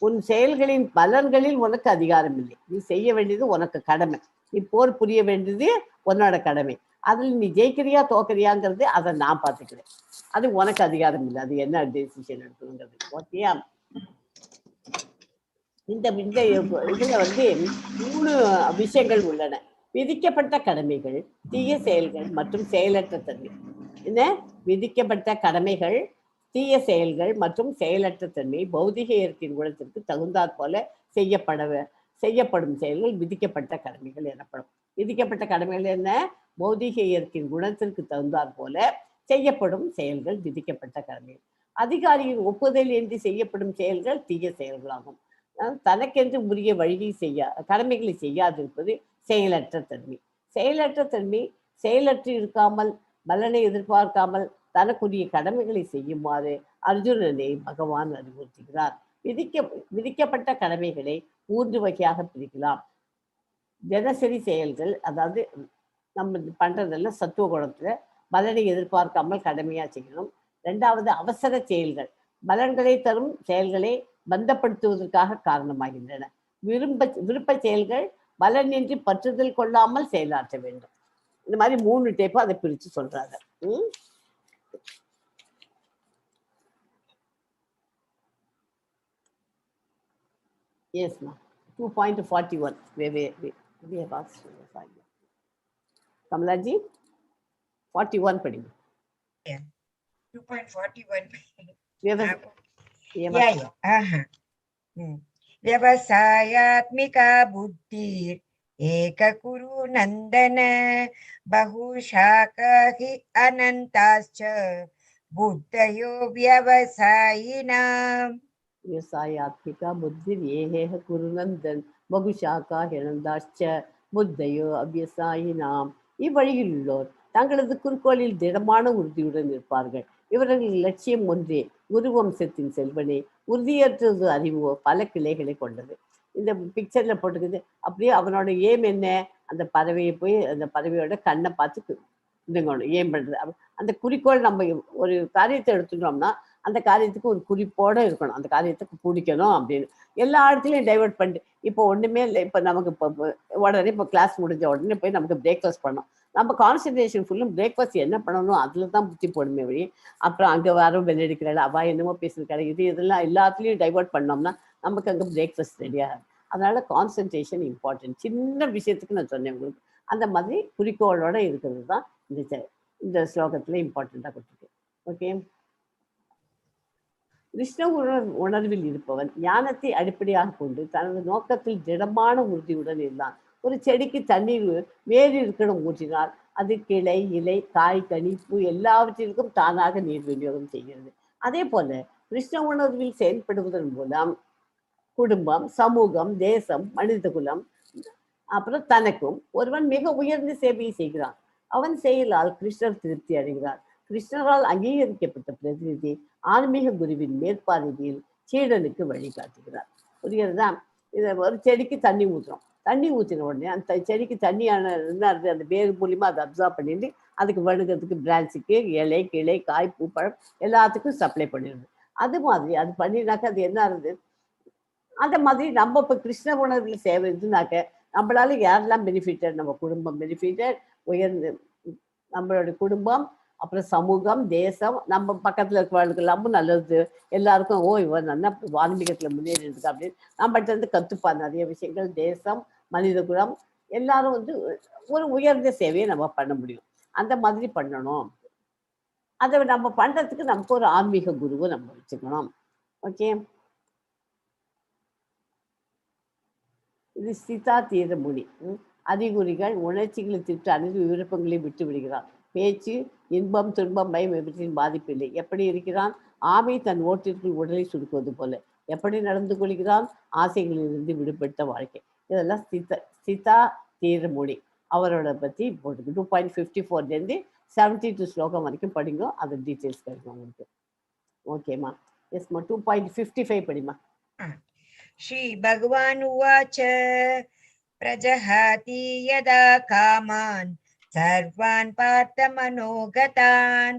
உன் செயல்களின் பலன்களில் உனக்கு அதிகாரம் இல்லை. நீ செய்ய வேண்டியது உனக்கு கடமை, நீ போர் புரிய வேண்டியது உன்னோட கடமை. அதில் நீ ஜெயிக்கிறியா தோக்கிறியாங்கிறது அதை நான் பார்த்துக்கிறேன், அது உனக்கு அதிகாரம் இல்லை, அது என்ன டெசிஷன் எடுக்கணுங்கிறது. ஓகேயா? இந்த இந்த இதுல வந்து 3 விஷயங்கள் உள்ளன. விதிக்கப்பட்ட கடமைகள், தீய செயல்கள் மற்றும் செயலற்ற தன்மை. என்ன? விதிக்கப்பட்ட கடமைகள், தீய செயல்கள் மற்றும் செயலற்ற தன்மை பௌதிக இயற்கையின் குணத்திற்கு தகுந்தாற் போல செய்யப்படும் செயல்கள் விதிக்கப்பட்ட கடமைகள் எனப்படும். விதிக்கப்பட்ட கடமைகள் என்ன? பௌதிக இயற்கையின் குணத்திற்கு தகுந்தாற் போல செய்யப்படும் செயல்கள் விதிக்கப்பட்ட கடமைகள். அதிகாரியின் ஒப்புதல் இன்றி செய்யப்படும் செயல்கள் தீய செயல்களாகும். தனக்கென்று உரிய வழியை கடமைகளை செய்யாதிருப்பது செயலற்ற தன்மை. செயலற்ற தன்மை செயலற்று இருக்காமல் பலனை எதிர்பார்க்காமல் தனக்குரிய கடமைகளை செய்யுமாறு அர்ஜுனனை பகவான் அறிவுறுத்துகிறார். விதிக்கப்பட்ட கடமைகளை 3 வகையாக பிரிக்கலாம். தினசரி செயல்கள், அதாவது நம்ம பண்றதெல்லாம் சத்துவ குணத்துல பலனை எதிர்பார்க்காமல் கடமையா செய்யணும். 2வது அவசர செயல்கள், பலன்களை தரும் செயல்களை பந்தப்படுத்துவதற்காக காரணமாகின்றன. விருப்ப செயல்கள் பலனின்றி பற்றுதல் கொள்ளாமல் செயலாற்ற வேண்டும். இந்த மாதிரி 3 டைப்பா அதை பிரிச்சு சொல்றாங்க. எஸ்மா 2.41. கமலாஜி 41 படிங்க. 2.41. व्यवसायात्मिका बुद्धिर् एककुरु नन्दन बहुशाखा हि अनन्ताश्च बुद्धयो व्यवसायिनाम्. व्यवसायात्मिका बुद्धिर् ஏஹேஹ குரு நந்தன் பகுஷாக்கா ஹிரந்தாச்ச புத்தையோ அவ்யசாயினாம். இவ்வழியில் உள்ளோர் தங்களது குறிக்கோளில் திடமான உறுதியுடன் இருப்பார்கள். இவர்களின் லட்சியம் ஒன்றே, குரு வம்சத்தின் செல்வனே. உறுதியற்றது அறிவோ பல கிளைகளை கொண்டது. இந்த பிக்சர்ல போட்டுக்குது. அப்படியே அவனோட ஏம் என்ன, அந்த பறவையை போய் அந்த பறவையோட கண்ணை பார்த்து இதுங்கணும் ஏம் பண்றது. அந்த குறிக்கோள், நம்ம ஒரு காரியத்தை எடுத்துட்டோம்னா அந்த காரியத்துக்கு ஒரு குறிப்போட இருக்கணும், அந்த காரியத்துக்கு பிடிக்கணும் அப்படின்னு எல்லா இடத்துலையும் டைவெர்ட் பண்ணிட்டு. இப்போ ஒண்ணுமே இல்லை, இப்போ நமக்கு இப்போ உடனே இப்போ கிளாஸ் முடிஞ்ச உடனே போய் நமக்கு பிரேக்ஃபாஸ்ட் பண்ணணும். நம்ம கான்சன்ட்ரேஷன் ஃபுல்லும் பிரேக்ஃபாஸ்ட் என்ன பண்ணணும் அதுல தான் புத்தி போடுமே வழி. அப்புறம் அங்க வர பெல் அடிக்கிறாள், அவ என்னமோ பேசியிருக்காள், இது இதெல்லாம் எல்லாத்துலேயும் டைவெர்ட் பண்ணோம்னா நமக்கு அங்க பிரேக்ஃபாஸ்ட் ரெடி ஆகாது. அதனால கான்சன்ட்ரேஷன் இம்பார்ட்டன்ட். சின்ன விஷயத்துக்கு நான் சொன்னேன் உங்களுக்கு. அந்த மாதிரி குறிக்கோளோட இருக்கிறது தான் இந்த ஸ்லோகத்துல இம்பார்ட்டண்ட்டாக கொடுத்துருக்கு. ஓகே, கிருஷ்ண உணர்வில் இருப்பவன் ஞானத்தை அடிப்படையாக கொண்டு தனது நோக்கத்தில் திடமான உறுதியுடன் இருந்தான். ஒரு செடிக்கு தண்ணீர் வேறு இருக்கணும் ஊற்றினால் அது கிளை, இலை, காய், கனி, பூ எல்லாவற்றிற்கும் தானாக நீர் விநியோகம் செய்கிறது. அதே போல கிருஷ்ண உணர்வில் செயல்படுவதன் மூலம் குடும்பம், சமூகம், தேசம், மனித குலம், அப்புறம் தனக்கும் ஒருவன் மிக உயர்ந்த சேவையை செய்கிறான். அவன் செயலால் கிருஷ்ணர் திருப்தி அடைகிறார். கிருஷ்ணரால் அங்கீகரிக்கப்பட்ட பிரதிநிதி ஆன்மீக குருவின் மேற்பார்வையில் சீடனுக்கு வழிகாட்டுகிறார். புரிகிறதா? இதை ஒரு செடிக்கு தண்ணி ஊற்றுறோம். தண்ணி ஊற்றின உடனே அந்த செடிக்கு தண்ணியான என்ன இருக்குது, அந்த வேர் மூலியமா அதை அப்சார்ப் பண்ணிட்டு அதுக்கு வணுகிறதுக்கு பிரான்ச்சுக்கு இலை, கிளை, காய், பூ, பழம் எல்லாத்துக்கும் சப்ளை பண்ணிடுது. அது மாதிரி அது பண்ணினாக்கா அது என்ன ஆகுது? அந்த மாதிரி நம்ம இப்ப கிருஷ்ண உணர்வில் சேவை இருந்துனாக்க நம்மளால யாரெல்லாம் பெனிஃபிட்டட், நம்ம குடும்பம் பெனிஃபிட்டட், உயர்ந்து நம்மளோட குடும்பம், அப்புறம் சமூகம், தேசம், நம்ம பக்கத்துல இருக்கிறவர்களுக்கு எல்லாமும் நல்லது, எல்லாருக்கும் ஓ இவன் நல்லா ஆன்மீகத்துல முன்னேறி இருக்கா அப்படின்னு நம்மகிட்ட இருந்து கத்துப்பா நிறைய விஷயங்கள். தேசம், மனித குலம் எல்லாரும் ஒரு உயர்ந்த சேவையை நம்ம பண்ண முடியும். அந்த மாதிரி பண்ணணும். அதை நம்ம பண்றதுக்கு நமக்கு ஒரு ஆன்மீக குருவை நம்ம வச்சுக்கணும். ஓகே, இது சிதா தீரமுனி. அறிகுறிகள், உணர்ச்சிகளை திட்ட அனைத்து விருப்பங்களை விட்டு விடுகிறான். பேச்சு, இன்பம், துன்பம், பயம் இவற்றின் பாதிப்பு இல்லை. எப்படி இருக்கிறான்? ஆமை தன் ஓட்டிற்குள் உடலை சுருக்குவது போல. எப்படி நடந்து கொள்கிறான்? ஆசைகளிலிருந்து விடுபட்ட வாழ்க்கை. இதெல்லாம் சிதா தீரமுனி அவரோட பத்தி போட்டுருக்கு. 2.54 72 ஸ்லோகம் வரைக்கும் படிங்க, அது டீட்டெயில்ஸ் கிடைக்கும் உங்களுக்கு. ஓகேம்மா? எஸ்மா, 2.55 படிமா. ஸ்ரீ பகவான் உவாச்ச பிரஜஹாதி யதா காமான் சர்வான் பார்த்த மனோகதான்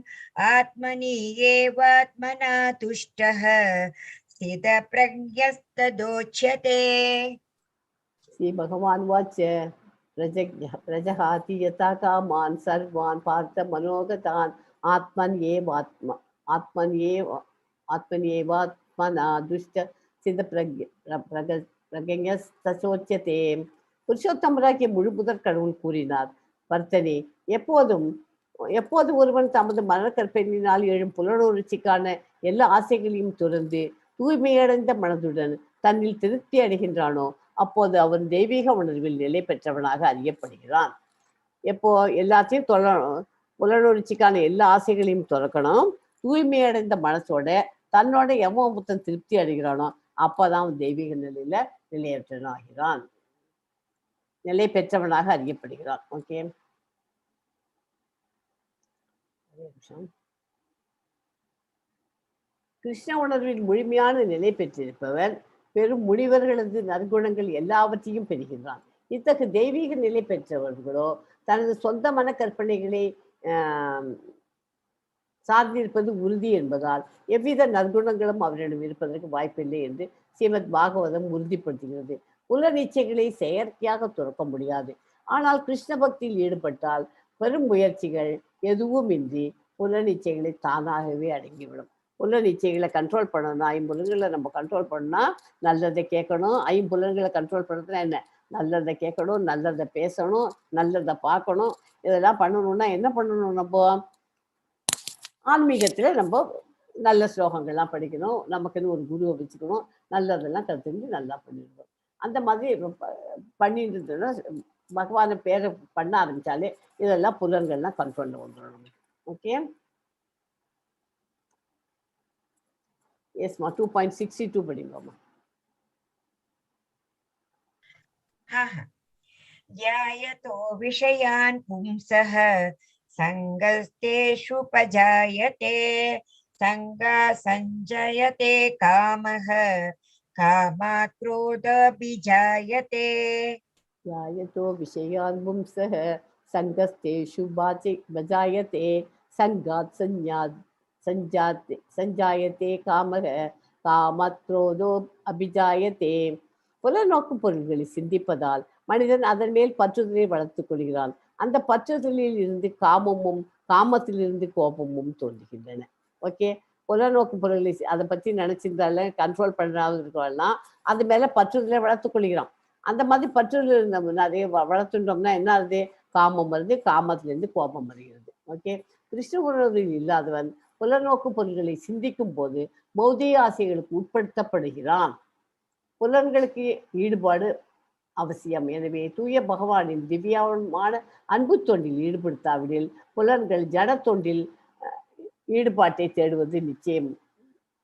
ஆத்மனி ஏவாத்மனா துஷ்டஹ ஸ்தித பிரக்ஞஸ்ததோச்யதே. ஸ்ரீ பகவான் வாச்ச பிரஜஹாதி யதா காமான் சர்வான் பார்த்த மனோகதான் ஆத்மன் ஏவாத்ம ஆத்மன் ஏவ ஆத்மன் ஏவாத்மனா துஷ்ட சித பிரக்ஞஸ்தசோச்யதே. புருஷோத்தமராகிய முழு முதற் கடவுள் கூறினார், பர்த்தனே, எப்போது ஒருவன் தமது மனக்கற்பனையினால் எழும் புலனுணர்ச்சிக்கான எல்லா ஆசைகளையும் துறந்து தூய்மையடைந்த மனதுடன் தன்னில் திருப்தி அடைகின்றானோ அப்போது அவன் தெய்வீக உணர்வில் நிலை பெற்றவனாக அறியப்படுகிறான். எப்போ எல்லாத்தையும் புலனுணர்ச்சிக்கான எல்லா ஆசைகளையும் துறக்கணும், தூய்மையடைந்த மனசோட தன்னோட எவன் புத்தன் திருப்தி அடைகிறானோ அப்போதான் அவன் தெய்வீக நிலையில நிலையற்றவனாகிறான், நிலை பெற்றவனாக அறியப்படுகிறான். ஓகே, ஒரே நிமிஷம். கிருஷ்ண உணர்வின் முழுமையான நிலை பெற்றிருப்பவர் பெரும் முனிவர்களது நற்குணங்கள் எல்லாவற்றையும் பெறுகின்றான். இத்தகு தெய்வீக நிலை பெற்றவர்களோ தனது சொந்த மன கற்பனைகளை சார்ந்திருப்பது உறுதி என்பதால் எவ்வித நற்குணங்களும் அவரிடம் இருப்பதற்கு வாய்ப்பில்லை என்று ஸ்ரீமத் பாகவதம் உறுதிப்படுத்துகிறது. புலன் இச்சைகளை செயற்கையாக துறக்க முடியாது. ஆனால் கிருஷ்ண பக்தியில் ஈடுபட்டால் பெரும் முயற்சிகள் எதுவுமின்றி புலன் இச்சைகளை தானாகவே அடங்கிவிடும். புலன் இச்சைகளை கண்ட்ரோல் பண்ணணும். ஐம்புலன்களை நம்ம கண்ட்ரோல் பண்ணால் நல்லதை கேட்கணும். ஐம்புலன்களை கண்ட்ரோல் பண்ணுறதுனா என்ன? நல்லதை கேட்கணும், நல்லதை பேசணும், நல்லதை பார்க்கணும். இதெல்லாம் பண்ணணும்னா என்ன பண்ணணும்? நம்ம ஆன்மீகத்தில் நம்ம நல்ல ஸ்லோகங்கள்லாம் படிக்கணும், நமக்குன்னு ஒரு குருவை வச்சுக்கணும், நல்லதெல்லாம் கற்றுந்து நல்லா பண்ணிடணும். அந்த மாதிரி பண்ணிட்டு இருந்தோம்னா பகவானை பேரை பண்ண ஆரம்பித்தாலே இதெல்லாம் புலன்கள்லாம் கண்ட்ரோலில் வந்துடும் நமக்கு. ஓகே, எஸ்மா, 2.62 படிங்கம்மா. ध्यायतो विषयान् पुंसः सङ्गस्तेषुपजायते सङ्गा सञ्जयते कामः कामात् क्रोधोऽभिजायते। ध्यायतो விஷயான் பும்சः சங்கஸ்தேஷு பாஜே பஜாயதே சங்காத் சஞ்ஞாத் சஞ்சாத்தே சஞ்சாயத்தே காமக காமாத் குரோதோ அபிஜாயத்தே. புலநோக்கு பொருள்களை சிந்திப்பதால் மனிதன் அதன் மேல் பற்றுதலை வளர்த்துக் கொள்கிறான். அந்த பற்றுதலில் இருந்து காமமும் காமத்திலிருந்து கோபமும் தோன்றுகின்றன. ஓகே, புலநோக்கு பொருள்களை அதை பற்றி நினைச்சிருந்தால கண்ட்ரோல் பண்ணாமல் இருக்கலாம், அது மேல பற்றுதலை வளர்த்துக் கொள்கிறான். அந்த மாதிரி பற்றுதல் நம்ம நிறைய வளர்த்துட்டோம்னா என்ன ஆகுது? காமம் வருது, காமத்திலிருந்து கோபம் வருகிறது. ஓகே, கிருஷ்ண உணர்வில் இல்லாதவன் புலநோக்கு பொருள்களை சிந்திக்கும் போது பௌதிக ஆசைகளுக்கு உட்படுத்தப்படுகிறான். புலன்களுக்கு ஈடுபாடு அவசியம். எனவே தூய பகவானின் திவ்யமான அன்பு தொண்டில் ஈடுபடுத்தாவிடில் புலன்கள் ஜட தொண்டில் ஈடுபாட்டை தேடுவது நிச்சயம்.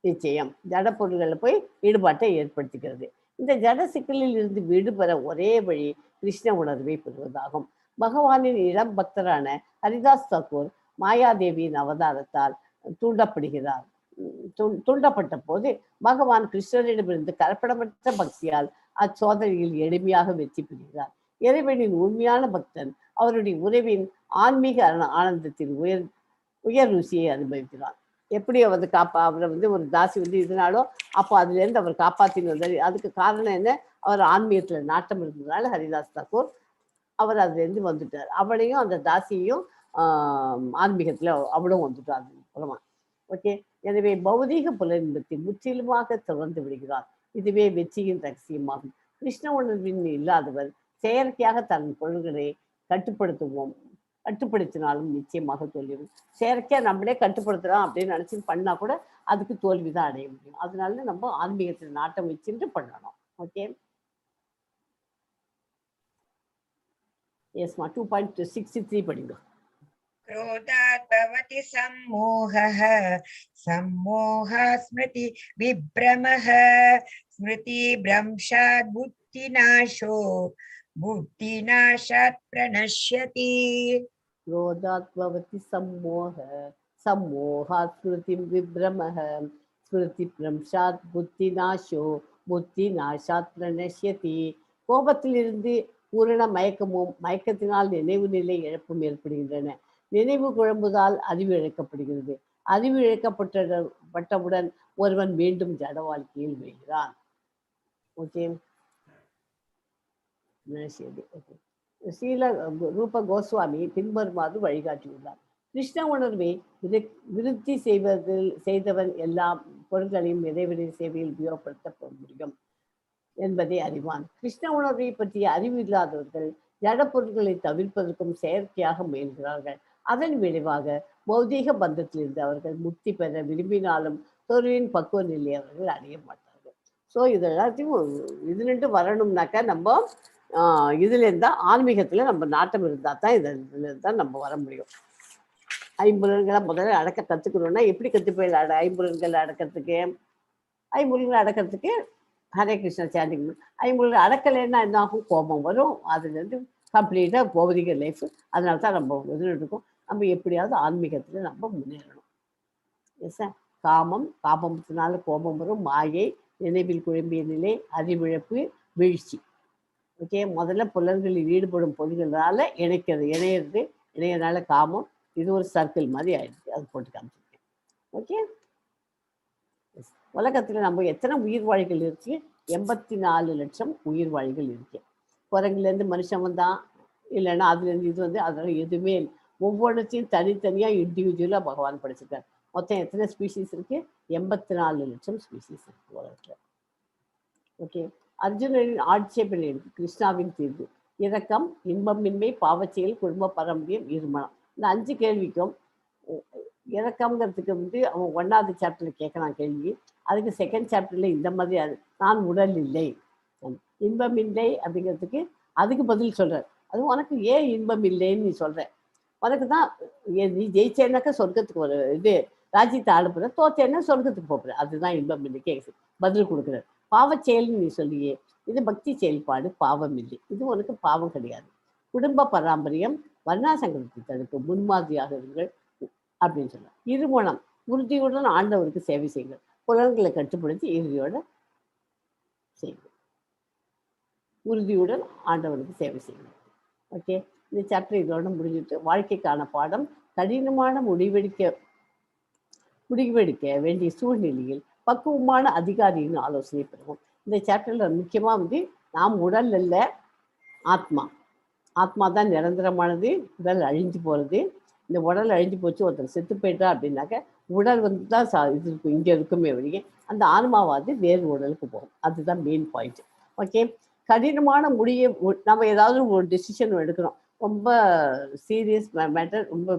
நிச்சயம் ஜட பொருள்களில் போய் ஈடுபாட்டை ஏற்படுத்துகிறது. இந்த ஜட சிக்கலில் இருந்து விடுபெற ஒரே வழி கிருஷ்ண உணர்வை பெறுவதாகும். பகவானின் இளம் பக்தரான ஹரிதாஸ் தாக்கூர் மாயாதேவியின் அவதாரத்தால் தூண்டப்படுகிறார். தூண்டப்பட்ட போது பகவான் கிருஷ்ணரிடமிருந்து கலப்படமற்ற பக்தியால் அச்சோதனையில் எளிமையாக வெற்றி பெறுகிறார். இறைவனின் உண்மையான பக்தன் அவருடைய உறவின் ஆன்மீக ஆனந்தத்தின் உயர் உயர் ருசியை அனுபவிக்கிறார். எப்படி அவர் அவரை வந்து ஒரு தாசி வந்து இதனாலோ அப்போ அதுலேருந்து அவர் காப்பாற்றின்னு வந்தார். அதுக்கு காரணம் என்ன? அவர் ஆன்மீகத்தில் நாட்டம் இருந்ததுனால ஹரிதாஸ் தாக்கூர் அவர் அதுலேருந்து வந்துட்டார். அவளையும் அந்த தாசியையும் ஆன்மீகத்தில் அவளும் வந்துட்டார் அப்புறமா. ஓகே, எனவே பௌதீக புலனின்பத்தை முற்றிலுமாக திறந்து விடுகிறார். இதுவே வெற்றியின் ரகசியமாகும். கிருஷ்ண உணர்வின் இல்லாதவர் செயற்கையாக தன் பொருள்களை கட்டுப்படுத்தினாலும் நிச்சயமாக தோல்வி. செயற்கையாக நம்மளே கட்டுப்படுத்துகிறோம் அப்படின்னு நினச்சி பண்ணா கூட அதுக்கு தோல்வி தான் அடைய முடியும். அதனால நம்ம ஆன்மீகத்தில் நாட்டம் வச்சுட்டு பண்ணணும். ஓகே, எஸ்மா, 2.63 படிங்க. क्रोधात् भवति सम्मोहः सम्मोहात् स्मृति विभ्रमः स्मृतिभ्रंशात् बुद्धिनाशो बुद्धिनाशात् प्रणश्यति। क्रोधात् भवति सम्मोह सम्मोहात् स्मृतिं विभ्रमः स्मृतिभ्रंशात् बुद्धिनाशो புத்திநாசாத் பிரணஷ்யதி. கோபத்திலிருந்து பூரண மயக்கமும் மயக்கத்தினால் நினைவு நிலை இழப்பும் ஏற்படுகின்றன. நினைவு குழம்புதால் அறிவு இழக்கப்படுகிறது. அறிவு இழக்கப்பட்டவுடன் ஒருவன் மீண்டும் ஜட வாழ்க்கையில் விழுகிறான். Okay, okay. ஸ்ரீல ரூப கோஸ்வாமி பின்வருமாறு வழிகாட்டியுள்ளார். கிருஷ்ண உணர்வை விருத்தி செய்தவன் எல்லா பொருள்களையும் இறைவனின் சேவையில் உபயோகப்படுத்த முடியும் என்பதை அறிவான். கிருஷ்ண உணர்வை பற்றிய அறிவு இல்லாதவர்கள் ஜட பொருட்களை தவிர்ப்பதற்கும் செயற்கையாக முயல்கிறார்கள். அதன் விளைவாக பௌதீக பந்தத்திலிருந்து அவர்கள் முக்தி பெற விரும்பினாலும் தொழிலின் பக்குவ நிலையை அவர்கள் அடைய மாட்டார்கள். ஸோ இது எல்லாத்தையும் இது ரெண்டு வரணும்னாக்கா நம்ம இதுல இருந்தால் ஆன்மீகத்துல நம்ம நாட்டம் இருந்தால் தான் இதுல இருந்தால் நம்ம வர முடியும். ஐம்புலன்களை முதல்ல அடக்க கற்றுக்கணும்னா எப்படி கற்றுப்போய் ஐம்புலன்களை அடக்கிறதுக்கு? ஐம்புலன்களை அடக்கிறதுக்கு ஹரே கிருஷ்ணா சாண்டிங். ஐம்புலன்களை அடக்கலைன்னா என்ன ஆகும்? கோபம் வரும். அதுலேருந்து கம்ப்ளீட்டாக பௌதிக லைஃப். அதனால தான் நம்ம இது இருக்கும். நம்ம எப்படியாவது ஆன்மீகத்தில் நம்ம முன்னேறணும். Yes sir. காமம், காமத்தினால கோபம் வரும், மாயை, நினைவில் குழம்பிய நிலை, அறிவிழப்பு, வீழ்ச்சி. ஓகே, முதல்ல புலன்களில் ஈடுபடும் பொருள்களால் இணைக்கிறது, இணையிறது, இணையனால காமம். இது ஒரு சர்க்கிள் மாதிரி ஆயிடுச்சு. அது போட்டு காமிச்சிருக்கேன். ஓகே. உலகத்தில் நம்ம எத்தனை உயிர் வாழிகள் இருக்கு? 84 லட்சம் உயிர் வாழிகள் இருக்கு. குரங்குலேருந்து மனுஷன் வந்தான், இல்லைன்னா அதுலேருந்து இது வந்து, அதெல்லாம் எதுவுமே இல்லை. ஒவ்வொன்றத்தையும் தனித்தனியாக இண்டிவிஜுவலாக பகவான் படைச்சிருக்காரு. மொத்தம் எத்தனை ஸ்பீஷீஸ் இருக்கு? 84 லட்சம் ஸ்பீஷீஸ் இருக்கு உலகத்தில். ஓகே. அர்ஜுனனின் ஆட்சேபனைக்கு கிருஷ்ணாவின் தீர்வு: இரக்கம், இன்பமின்மை, பாவச்செயல், குடும்ப பாரம்பரியம், இருமணம். இந்த 5 கேள்விக்கும் இரக்கம்ங்கிறதுக்கு வந்து அவன் 1வது சாப்டரில் கேட்கலாம் கேள்வி. அதுக்கு செகண்ட் சாப்டரில் இந்த மாதிரி நான் உடல் இல்லை, இன்பம் இல்லை அப்படிங்கிறதுக்கு அதுக்கு பதில் சொல்கிறார். அது உனக்கு ஏன் இன்பம் இல்லைன்னு நீ சொல்கிற, உனக்கு தான் நீ ஜெயிச்சேன்னாக்கா சொர்க்கத்துக்கு ஒரு இது ராஜ்யத்தை ஆள, தோத்தேன்னா சொர்க்கத்துக்கு போகிற, அதுதான் இன்பம் இல்லை கேட்க பதில் கொடுக்குறார். பாவச் செயல்னு நீ சொல்லியே, இது பக்தி செயல்பாடு, பாவம் இல்லை, இது உனக்கு பாவம் கிடையாது. குடும்ப பாரம்பரியம் வர்ணாசங்கரத்தை தடுக்கும், முன்மாதிரியாக இருங்கள் அப்படின்னு சொன்னார். இருமணம் உறுதியுடன் ஆண்டவருக்கு சேவை செய்யுங்கள், புலன்களை கட்டுப்படுத்தி இறுதியோட செய்யுங்கள், உறுதியுடன் ஆண்டவருக்கு சேவை செய்யுங்கள். ஓகே. இந்த சாப்டர் இதோட முடிஞ்சிட்டு வாழ்க்கைக்கான பாடம்: கடினமான முடிவெடுக்க முடிவெடுக்க வேண்டிய சூழ்நிலையில் பக்குவமான அதிகாரியின் ஆலோசனை பெறுவோம். இந்த சாப்டரில் முக்கியமாக வந்து நாம் உடல் அல்ல, ஆத்மா. ஆத்மா தான் நிரந்தரமானது, உடல் அழிஞ்சு போகிறது. இந்த உடல் அழிஞ்சு போச்சு, ஒருத்தர் செத்து போயிட்டா அப்படின்னாக்க உடல் வந்து தான் இது இருக்கும், இங்கே இருக்குமே வழியே அந்த ஆன்மாவாது வேறு உடலுக்கு போகும். அதுதான் மெயின் பாயிண்ட். ஓகே. கடினமான முடிய நம்ம ஏதாவது ஒரு டிசிஷன் எடுக்கிறோம், ரொம்ப சீரியஸ் மேட்டர், ரொம்ப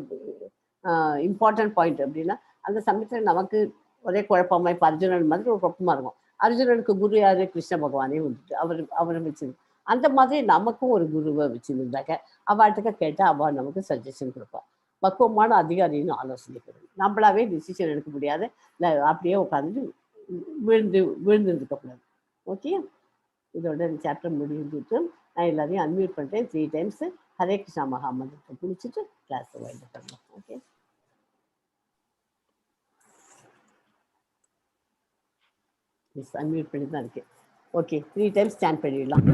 இம்பார்ட்டன்ட் பாயிண்ட் அப்படின்னா அந்த சமயத்தில் நமக்கு ஒரே குழப்பமா, இப்போ அர்ஜுனன் மாதிரி ஒரு குழப்பமா இருக்கும். அர்ஜுனனுக்கு குரு யாரு? கிருஷ்ண பகவானே வந்துட்டு அவரை வச்சிருந்து அந்த மாதிரி நமக்கும் ஒரு குருவை வச்சிருந்தாக்க அவாட்டுக்க கேட்டால் அவள் நமக்கு சஜஷன் கொடுப்பா. பக்குவமான அதிகாரின்னு ஆலோசனை பெறும். நம்மளாவே டிசிஷன் எடுக்க முடியாது, இல்லை அப்படியே உட்காந்துட்டு விழுந்து விழுந்து இருக்கக்கூடாது. ஓகே. இதோட இந்த சாப்டர் முடிஞ்சுட்டு நான் எல்லாரையும் அன்மியூட் பண்ணுறேன். 3 டைம்ஸ் ஹரே கிருஷ்ணா மகா மந்திரத்தை முடிச்சுட்டு கிளாஸ் வைண்ட் பண்ணலாம். ஓகே. எஸ், அன்மியூட் பண்ணி தான் இருக்கு. ஓகே, 3 டைம்ஸ் ஸ்டாண்ட் பண்ணிடலாம்.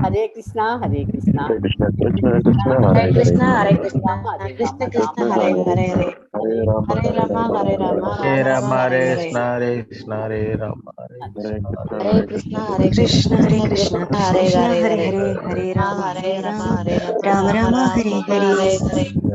ஹரே கிருஷ்ணா ஹரே கிருஷ்ணா கிருஷ்ண கிருஷ்ண கிருஷ்ண ஹரே ஹரே கிருஷ்ணா ஹரே ஹரே கிருஷ்ணா ஹரே கிருஷ்ண ராம கிருஷ்ண ராம ஹரே ராம ஹரே ஹரே ராம ஹரே ஹரே ராமா ராம ஹரே ராமா ஹரே ராம ராம ஹரே ஹரே ஹரே கிருஷ்ணா ஹரே கிருஷ்ணா ஹரே ராம ஹரே ஹரே கிருஷ்ணா கிருஷ்ண ஹரே ஹரே கிருஷ்ணா கிருஷ்ண ஹரே கிருஷ்ண கிருஷ்ணா ஹரே கிருஷ்ண கிருஷ்ண ஹரே கிருஷ்ண ஹரே ஹரே ஹரே ஹரே, ஹரே ராம ராம ஹரே ஹரே ராம ராம ஹரே ராம ராம ராம ஹரே ராம ஹரே. ஹரே ஹரே.